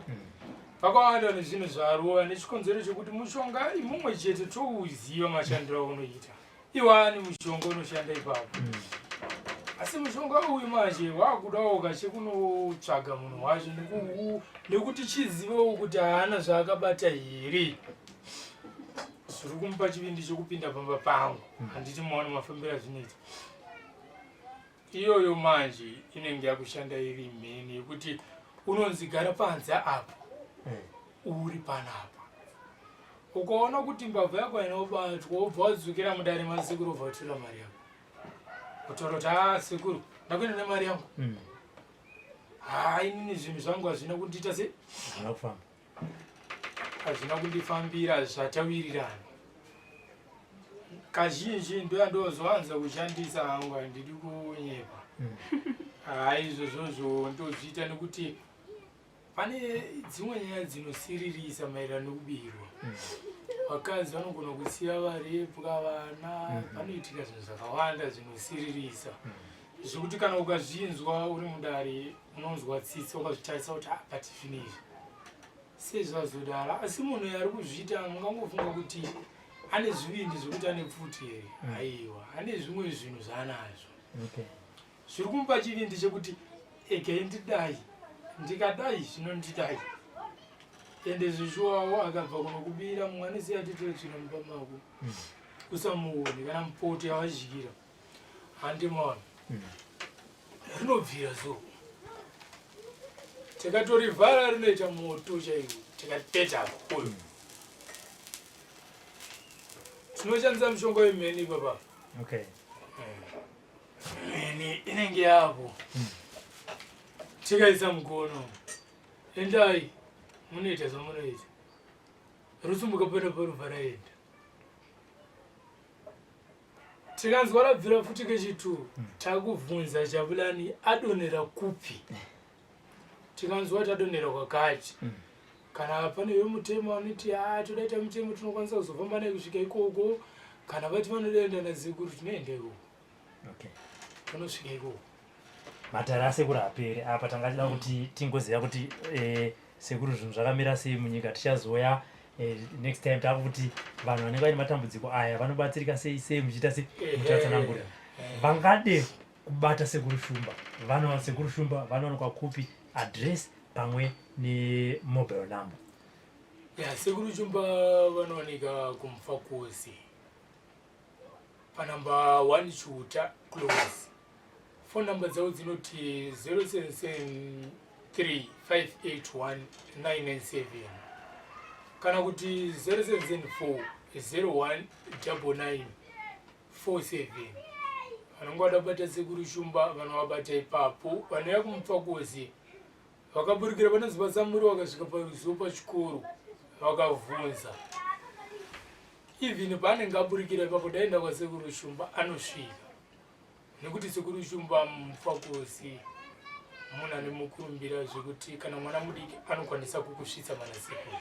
Pakawanda nezvinhu zvarova nechikonzero chekuti mushonga mumwe chete touziva mashandiro aunoita. Iwani mushonga unoshanda ipapo. Asi mushonga uyu manje wakudawo kache kunotsvaga munhu wacho nekuti chizivewo kuti haana zvaakabata here. Zviri kumupa chivindi chekupinda pamba pangu. Handiti maona mafambiro azvinoita. Iyoyo manje inenge yakushanda iri mheni yekuti unonzi gara panze apo uri panapa. Ukaona kuti mbavha yako haina kubatwa wobva wadzokera mudare masekuru wobva watora mari yako. Wotaura kuti haa sekuru ndakuenda nemari yangu. Haa inini zvinhu zvangu hazvina kundiita sei? Hazvina kufamba. Hazvina kundifambira zvatawirirana. Kazhinji ndoyandozowanza kushandisa hangu handidi kunyepa. Haa izvozvozvo ndozviita nekuti pane dzimwe nyaya dzinosiririsa maererano nekubirwa. Vakadzi vanogona kusiya varepwa vana, panoitika zvinhu zvakawanda zvinosiririsa. Zvekuti kana ukazvinzwa uri mudare unonzwa tsitsi wakazvitarisa kuti ah, but zvinhu izvi sei zvazodaro. Asi munhu ari kuzviita mungangofunga kuti ane zvivindi zvekuti ane pfuti here? Aiwa, ane zvimwe zvinhu zvaanazvo. Okay. Zviri kumupa chivindi chekuti egei ndidai, ndikadai zvinondidai. Ende zvishuwawo akabva kunokubira mumwe anosiya atitore tsvina mumba mako. Usamuone kana mupoto yawadyira. Handimaona. Rinobvira so. Tikatorivhara rinoita moto chaiwo, tikateta uyu. Tinoshandisa mushonga wemheni baba. Okay. Mheni inenge yapo. Tikaisa mukono. Endai munoita zvamunoita. Rusumbuka pano parubva raenda. Tikanzwa rabvira futi kechitu takubvunza Jabulani adonhera kupi. Tikanzwa kuti adonhera kwakati. Kana pane vemutemo vanoti haa todaita mutemo tinokwanisa kuzofamba naye kusvika ikoko. Kana vati vanoda nasekuru tinoenda ikoko. Okay. Tonosvika ikoko. Matare asekuru apere apa tanga tida kuti tingoziva kuti sekuru zvinhu zvakamira sei munyika. Tichazouya next time takuti vanhu vanenge vaine matambudziko aya vanobatsirika sei sei muchiita sei muchatsanangura. Vangade kubata sekuru Shumba vanowana sekuru Shumba vanowanikwa kupi, address pamwe nemobile number? Ya, sekuru Shumba vanowanika kuMufakose panamba 1 Chiuta Close. Phone number dzavo dzinoti 0773 581 997 kana kuti 0774 01 99 47. Vanonge vada kubata sekuru Shumba vanovabata ipapo. Vanouya kuMufakose vakaburikira panonzi paSamuri vakasvika paruzivo pachikoro vakavhunza. Even paanenge aburikira ipapo daenda kwasekuru Shumba anosvika. Nekuti sekuru Shumba Mufakosi munhu ane mukurumbira zvekuti kana mwana mudiki anokwanisa kukusvitsa mana sekuru.